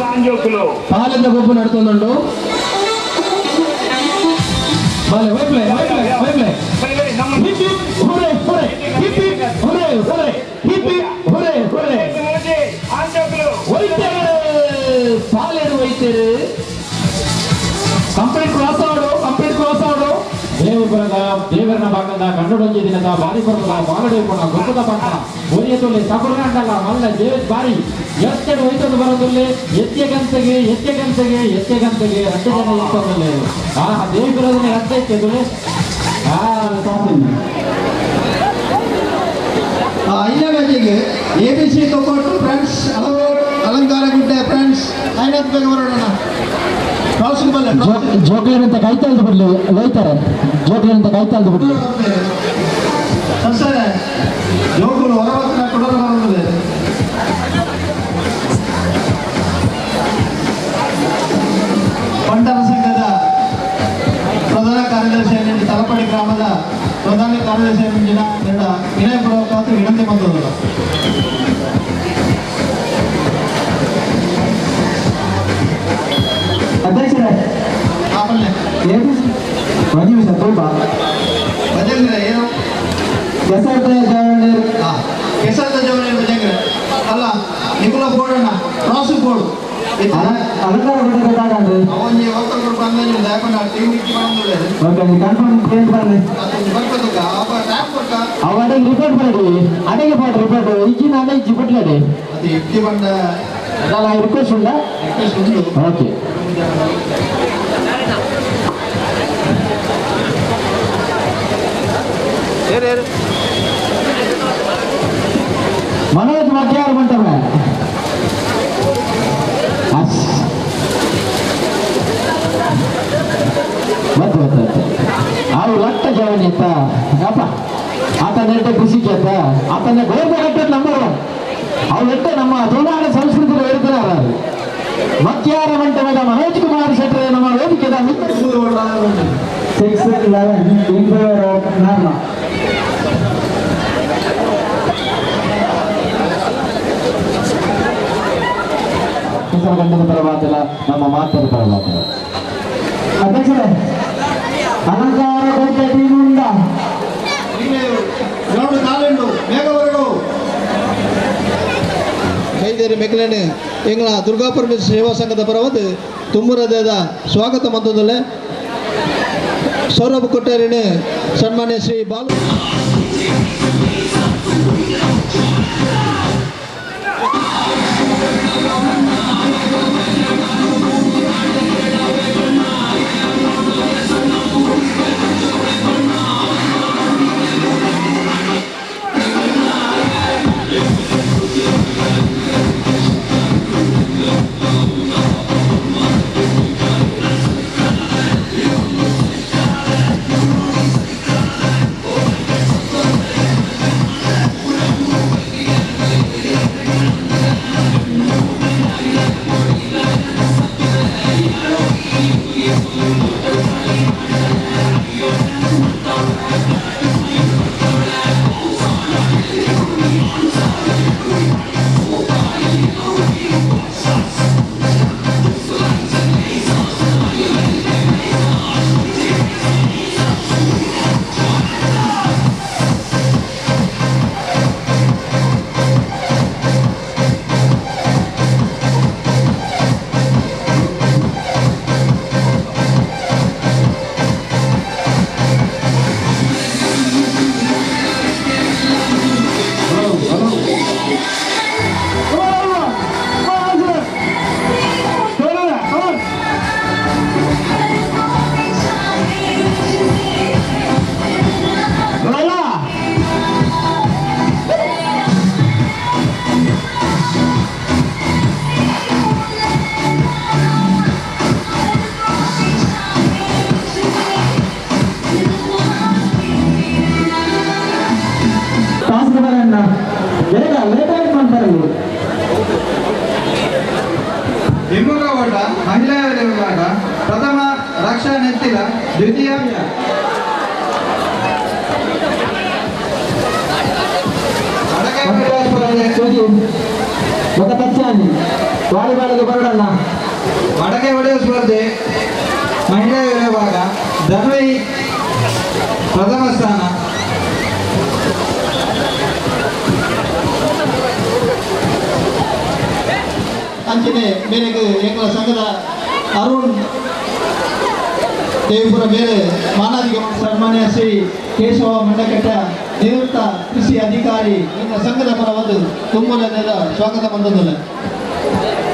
ಆಂಜೋಕುಲು ಪಾಲಿಂದ ಗೊಬ್ಬು ನಡ್ತೊಂದುಂಡು ಬಾಲೆ ವೈಪ್ಲೆ ವೈಪ್ಲೆ ವೈಪ್ಲೆ hip hip hooray hooray hip hip hooray hooray hip hip hooray hooray ವೈದ್ಯರು ಪಾಲೇರು ವೈದ್ಯರು ಕಂಪ್ಲೀಟ್ ಕ್ರಾಸ್ ಆಡು ಕಂಪ್ಲೀಟ್ ಕ್ರಾಸ್ ಆಡು ದೇವಪುರದ ದೇವರನ ಭಾಗದ ಕನ್ನಡೊಂಜಿ ದಿನದ ಬಾರಿ ಪರ್ವದ ಬಾಗಡೆ ಪುಣ ಗೊತ್ತದ ಪಂಡ ಒರಿಯ ತೊಲೆ ಸಬರ್ನಾಂಡಲ ಮಲ್ಲ ದೇವ ಬಾರಿ ಎತ್ತೆಡು ಹೋಯ್ತೊಂದು ಬರೋದಿಲ್ಲ ಎತ್ತೆ ಗಂತೆಗೆ ಎತ್ತೆ ಗಂತೆಗೆ ಎತ್ತೆ ಗಂತೆಗೆ ರಡ್ಡು ಜನ ಇರ್ತದಲ್ಲೇ ಆ ದೇವಪುರದಲ್ಲಿ ರಡ್ಡ ಇತ್ತು ಆ ಐದನೇ ಗಂಟೆಗೆ ಎ ಬಿ ಸಿ ತೊಗೊಟ್ಟು ಫ್ರೆಂಡ್ಸ್ ಅಲಂಕಾರ ಗುಡ್ಡೆ ಫ್ರೆಂಡ್ಸ್ ಐನತ್ತು ಬೇಗ ಬರೋಣ. ಜೋಕ್ಲೇನಂತ ಕೈತಾಳ್ದು ಬಿಡ್ಲಿ ಲೋಯ್ತಾರೆ ಜೋಕ್ಲೇನಂತ ಕೈತಾಳ್ದು ಬಿಡ್ಲಿ ಸರ್ ಜೋಕುಲು ಹೊರಬತ್ತಿನ ಕೊಡಲು ಬರುತ್ತದೆ. ಬಂಟರ ಸಂಘದ ಪ್ರಧಾನ ಕಾರ್ಯದರ್ಶಿ ತಲಪಾಡಿ ಗ್ರಾಮದ ಪ್ರಧಾನ ಕಾರ್ಯದರ್ಶಿ ವಿನಯ ಪೂರ್ವಕ ವಿನಂತಿ ಬಂದವರು. ಅಧ್ಯಕ್ಷರೇ ಒಂದು ನಿಮಿಷ ತೂಪ ಏನು ಕೆಸರದ ಜವಳಿ ಭಜಂಗ್ರೆ ಅಲ್ಲ ನಿಕುಲ ಬೋರ್ಡಣ್ಣ ಕ್ರಾಸ್ ಬೋರ್ಡ್ ಅಲಂಕಾರ ಗೊತ್ತಾಗಂದ್ರೆ ಅವನಿಗೆ ಒಕ್ಕಲು ಕೊಟ್ಟು ಅಂದಾಜು ದಯಪಂಡ ಟೀಮ್ ಇಕ್ಕಿ ಬಂದಿದೆ. ಓಕೆ ಕನ್ಫರ್ಮ್ ಪೇಂಟ್ ಬರಲಿ ಬರ್ಕೋತಕ್ಕ ಟೈಮ್ ಕೊಟ್ಟ ಅವ ಅಡಿಗೆ ರಿಪೋರ್ಟ್ ಬರಡಿ ಅಡಿಗೆ ಪಾಡು ರಿಪೋರ್ಟ್ ಇಜ್ಜಿ ನಾನೇ ಇಜ್ಜಿ ಬಿಟ್ಲಡೆ ಅದು ಇಕ್ಕಿ ಬಂದ ಅಲ್ಲ ರಿಕ್ವೆಸ್ಟ್ ಉಂಟಾ ರಿಕ್ವೆಸ್ಟ್ ಉಂಟು. ಓಕೆ ಮನೋಜ್ ಮಧ್ಯಾಹ್ನ ಮಂಟಪ ಬತ್ತು ಬತ್ತು ಬತ್ತು ಅವು ಲಟ್ಟ ಜವನಿ ಅಂತ ಅಪ್ಪ ಆತ ನೆಟ್ಟ ಕೃಷಿ ಕೇತ ಆತನ ಗೋರ್ಮೆಂಟ್ ನಂಬರ್ ಒನ್ ಅವು ನೆಟ್ಟ ನಮ್ಮ ತುಳುನಾಡ ಸಂಸ್ಕೃತಿ ಹೇಳ್ತಾರೆ ಮಧ್ಯಾಹ್ನ ಮಂಟಪದ ಮನೋಜ್ ಕುಮಾರ್ ಶೆಟ್ಟರ್ ನಮ್ಮ ವೇದಿಕೆದ 6-11 in favor of Narma. ಗಂಡನ ಪರವಾದಲ್ಲ ನಮ್ಮ ಮಾತರ ಪರವಾದಲ್ಲ. ಅಧ್ಯಕ್ಷರೇ ಅಲಂಕಾರ ಕೊಟ್ಟ ಟೀಮುಂಡ ಗ್ರೌಂಡ್ ಕಾಲೆಂಡು ಮೇಘವರೆಗೂ ಕೈದೇರಿ ಮೆಕ್ಲೇನೆ ಎಂಗಳ ದುರ್ಗಾಪರಮೇಶ್ವರ ಸೇವಾ ಸಂಘದ ಪರವಾದ ತುಮ್ಮುರದೇದ ಸ್ವಾಗತ ಮಂತ್ರದಲ್ಲೇ ಸೌರಭ ಕೊಟ್ಟಾರಿನ ಸನ್ಮಾನ್ಯ ಶ್ರೀ ಬಾಲು ಹಿಮ್ಮುಖ ಓಟ ಮಹಿಳೆಯರ ವಿಭಾಗ ಪ್ರಥಮ ರಕ್ಷಾ ನೆತ್ತಿಲ, ದ್ವಿತೀಯ ಮಡಕೆ ಹೊಡೆಯುವ ಸ್ಪರ್ಧೆ ಮಹಿಳೆಯರ ವಿಭಾಗ ಧನ್ವಿ ಪ್ರಥಮ ಸ್ಥಾನ. ಅಂಚನೆ ಮೇರೆಗೆ ಎಂಗಳ ಸಂಘದ ಅರುಣ್ ದೇವಿಪುರ ಮೇರೆ ಮಾನಾದಿಗೆ ಸನ್ಮಾನ್ಯ ಶ್ರೀ ಕೇಶವ ಮಂಡಕಟ್ಟ ನಿವೃತ್ತ ಕೃಷಿ ಅಧಿಕಾರಿ ಎಂಗಳ ಸಂಘದ ಪರವಾದ ತುಂಬಲನೆದ ಸ್ವಾಗತ ಬಂದದಲ್ಲ.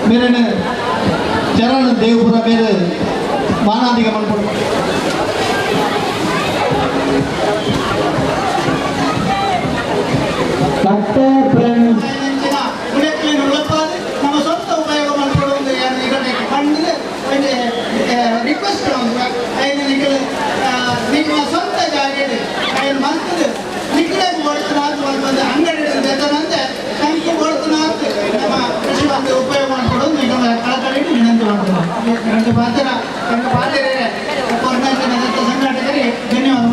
ಮೇರೆನೆ ಚರಣ್ ದೇವಿಪುರ ಮೇರೆ ಮಾನಾದಿಗೆ ಮನ್ಪಡು. ನಮ್ಮ ಸ್ವಂತ ಉಪಯೋಗ ಮಾಡಿಕೊಳ್ಳುವುದು. ಕಂಡಕ್ಕೆ ಕೊಡ್ತಾನ ಬಂದು ಅಂಗಡಿ ಬೇಕಂತೆ ಕಂಕು ಕೊಡ್ತಾನ ನಮ್ಮ ಕೃಷಿ ಬಂದು ಉಪಯೋಗ ಮಾಡಿಕೊಡೋದು ಈಗ ಕಳಕಳಿ ವಿನಂತಿ ಮಾಡ್ತಾರೆ. ಎರಡು ಪಾತ್ರ ಎರಡು ಪಾತ್ರೆ ಸಂಘಟಕರಿಗೆ ಧನ್ಯವಾದ.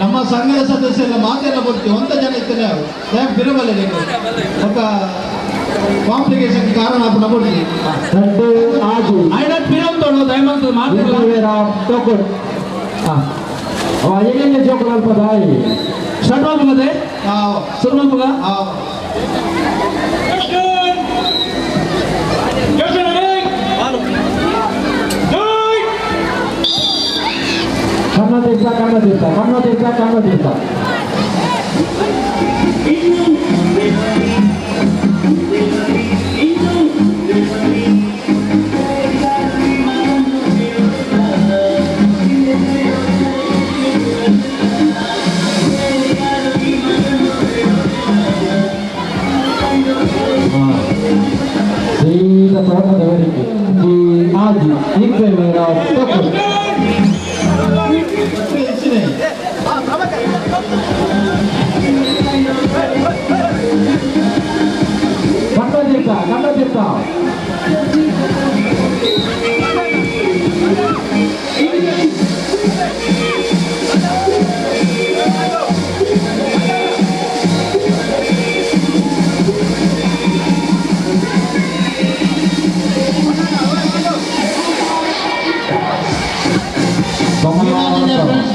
ನಮ್ಮ ಸಂಘದ ಸದಸ್ಯರ ಮಾತೆಲ್ಲ ಬರ್ತೀವಿ ಒಂದ ಜನ ಇರ್ತೇನೆ ಬಿರಬಲ್ಲ ఒక ಕಾಂಪ್ಲಿಕೇಶನ್ ಕಾರಣ ಕೊಡ್ತೀವಿ ಅವ ಜೋಕುಲು ಅಲ್ಪ ದಾಯಿ ಸ್ಟಾರ್ಟ್ ಮಲ್ಪುಗದೆ ಶುರು ಮಲ್ಪುಗ. ಕಣ್ಣ ತೀರ್ಥ ಕಣ್ಣ ತೀರ್ಥ ಕಣ್ಣ ತೀರ್ಥ ಕಣ್ಣ ತೀರ್ಥ. ಸೀದಾ ತೋಟದವರೆಗೆ ಈ ಆಜಿ ಇಬ್ಬರ ತಪ್ಪು. ಕಣ್ಣ ತೀರ್ಥ ಕಣ್ಣ ತೀರ್ಥ.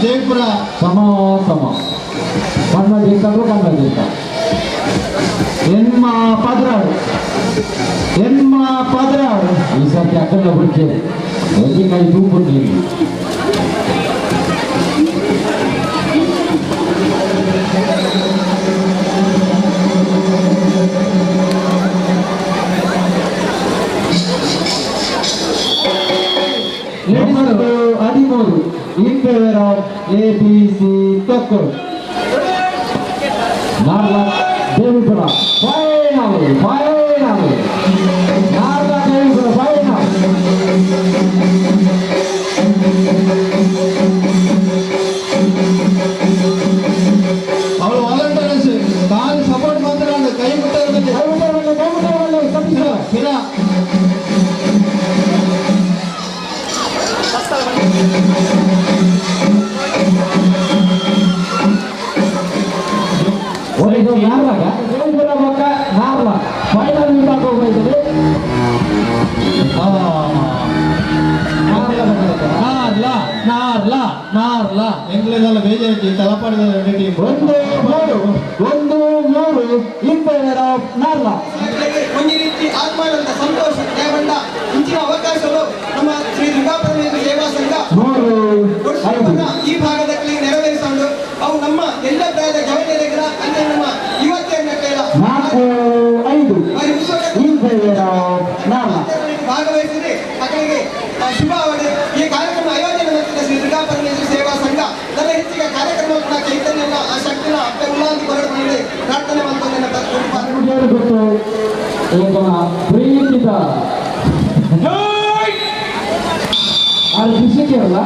ದೇವಪುರ ಸಮ ಸಮ ಕಣ್ಣ ತೀರ್ಥಂದ್ರೆ ಕಣ್ಣ ತೀರ್ಥ. ಎನ್ಮ ಪದ್ರಾಡು ಎನ್ಮ ಪದ್ರಾಡು. ಈ ಸರ್ತಿ ಅಕ್ಕನ ಬುಡ್ಕೆ ಒಂಜಿ ಕೈ ತೂಪುಂಡು. 13 in favour of A B C Thokur. Narla Devipura final final. Narla Devipura final. ಅವಳು ವಾಲಂಟಿಯರ್ಸ್ ಕಾಲು ಸಪೋರ್ಟ್ ಮಾತ್ರ ಕೈ ಮುಟ್ಟಾರ ಕೈ ಮುಟ್ಟಾರ ಕೈ ಮುಟ್ಟಾರ ಸತೀಶ ಹಿರ. ಒಂದು ನಾರ್ಲಾಗ ದೇವಿಪುರ ಪಕ್ಕ ನಾರ್ಲ ಫೈನಲ್ ವಿಭಾಗ ಹೋಗ್ತದೆ. ನಾರ್ಲ ನಾರ್ಲ ನಾರ್ಲ. ಎಂಗ್ಲೇದಲ್ಲ ಬೇಜಾರು ತಲಪಾಡಿದ team. 1 3 1 3 in favour of Narla. ಒಂದು ರೀತಿ ಆತ್ಮಾನಂದ ಸಂತೋಷ ದೇವಂಡ ಇಂಚಿನ ಅವಕಾಶಗಳು ನಮ್ಮ ಶ್ರೀ ದುರ್ಗಾಪರಮೇಶ್ವರ ಸೇವಾ ಸಂಘ 3 5 ಈ ಭಾಗದ ನೆರವೇರಿಸಲು ಅವು ನಮ್ಮ ಎಲ್ಲ ಪ್ರಾಯದ ಜವನಿಯರ ಅಂದ್ರೆ ನಮ್ಮ ಯುವತಿಯರ ಕೈಲ 4 5 in favour of Narla ಭಾಗವಹಿಸಿದ್ರೆ ಮಕ್ಕಳಿಗೆ ಶುಭ ಅವಧಿ. ಈ ಕಾರ್ಯಕ್ರಮ ಆಯೋಜನೆ ಮಾಡಿದ ಶ್ರೀ ದುರ್ಗಾಪರಮೇಶ್ವರ ಸೇವಾ ಸಂಘ ನನ್ನ ಹೆಚ್ಚಿಗೆ ಕಾರ್ಯಕ್ರಮ ಚೈತನ್ಯನ ಆ ಶಕ್ತಿನ ಅಪ್ಪೆ ಉಲ್ಲಾಂತಿ ಹೊರಡುವಂತೆ ಪ್ರಾರ್ಥನೆ ಮಾಡ್ಕೊಂಡು ಗೊತ್ತು ಪ್ರೀತಿದ ಆರು ಕೃಷಿಕರಲ್ಲ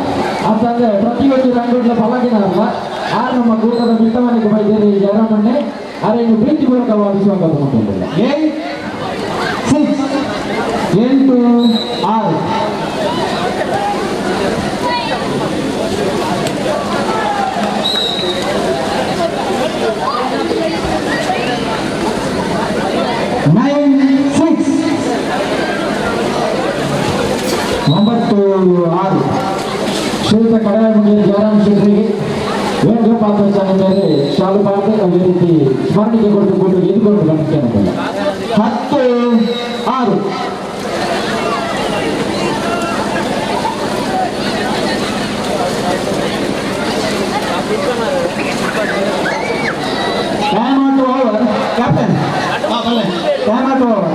ಅಂತಂದ್ರೆ ಪ್ರತಿಯೊಂದು ರಂಗೋಟ್ಲ ಪಲಗಿನಲ್ಲ ಆ ನಮ್ಮ ಕೂಟದ ಮಿತ್ತಮನೆಗೆ ಬೈದೇರಿ ಜಯರಾಮಣ್ಣೆ ಅರೆ ಇನ್ನು ಪ್ರೀತಿಪೂರ್ವಕವಾಗಿ ಸ್ವಾಗತ ಮಾಡಿಕೊಂಡಿಲ್ಲ. 8 6 8 6 9 6 9 6. ಶ್ರೀಯುತ ಕಡಾಯಗುಂಡಿ ಜಯರಾಮ್ ಶೆಟ್ಟರಿಗೆ ವೇಣುಗೋಪಾಲ ಮೇಲೆ ಶಾಲು ಪಾತ್ರ ಅದೇ ರೀತಿ ಸ್ಮರಣಿಕೆ ಕೊಟ್ಟು ಕೊಟ್ಟು ಎದ್ದುಕೊಂಡು ಬಂದಿದ್ದೇನೆ. 10 6. Time out over captain. Time out over.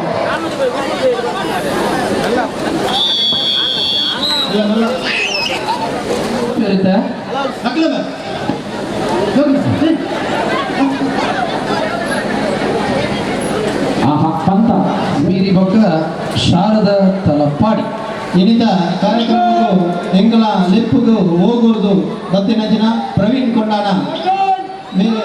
ಪಂತ ಮೀರಿ ಬೊಕ್ಕ ಶಾರದ ತಲಪಾಡಿ ಇನಿತ ಕಾರ್ಯಕ್ರಮವು ಎಂಕಲ ಲೆಪ್ಪುಗು ಹೋಗುವುದು ದತ್ತಿನ ದಿನ ಪ್ರವೀಣ್ ಕೊಂಡಾಣ ಮೇಲೆ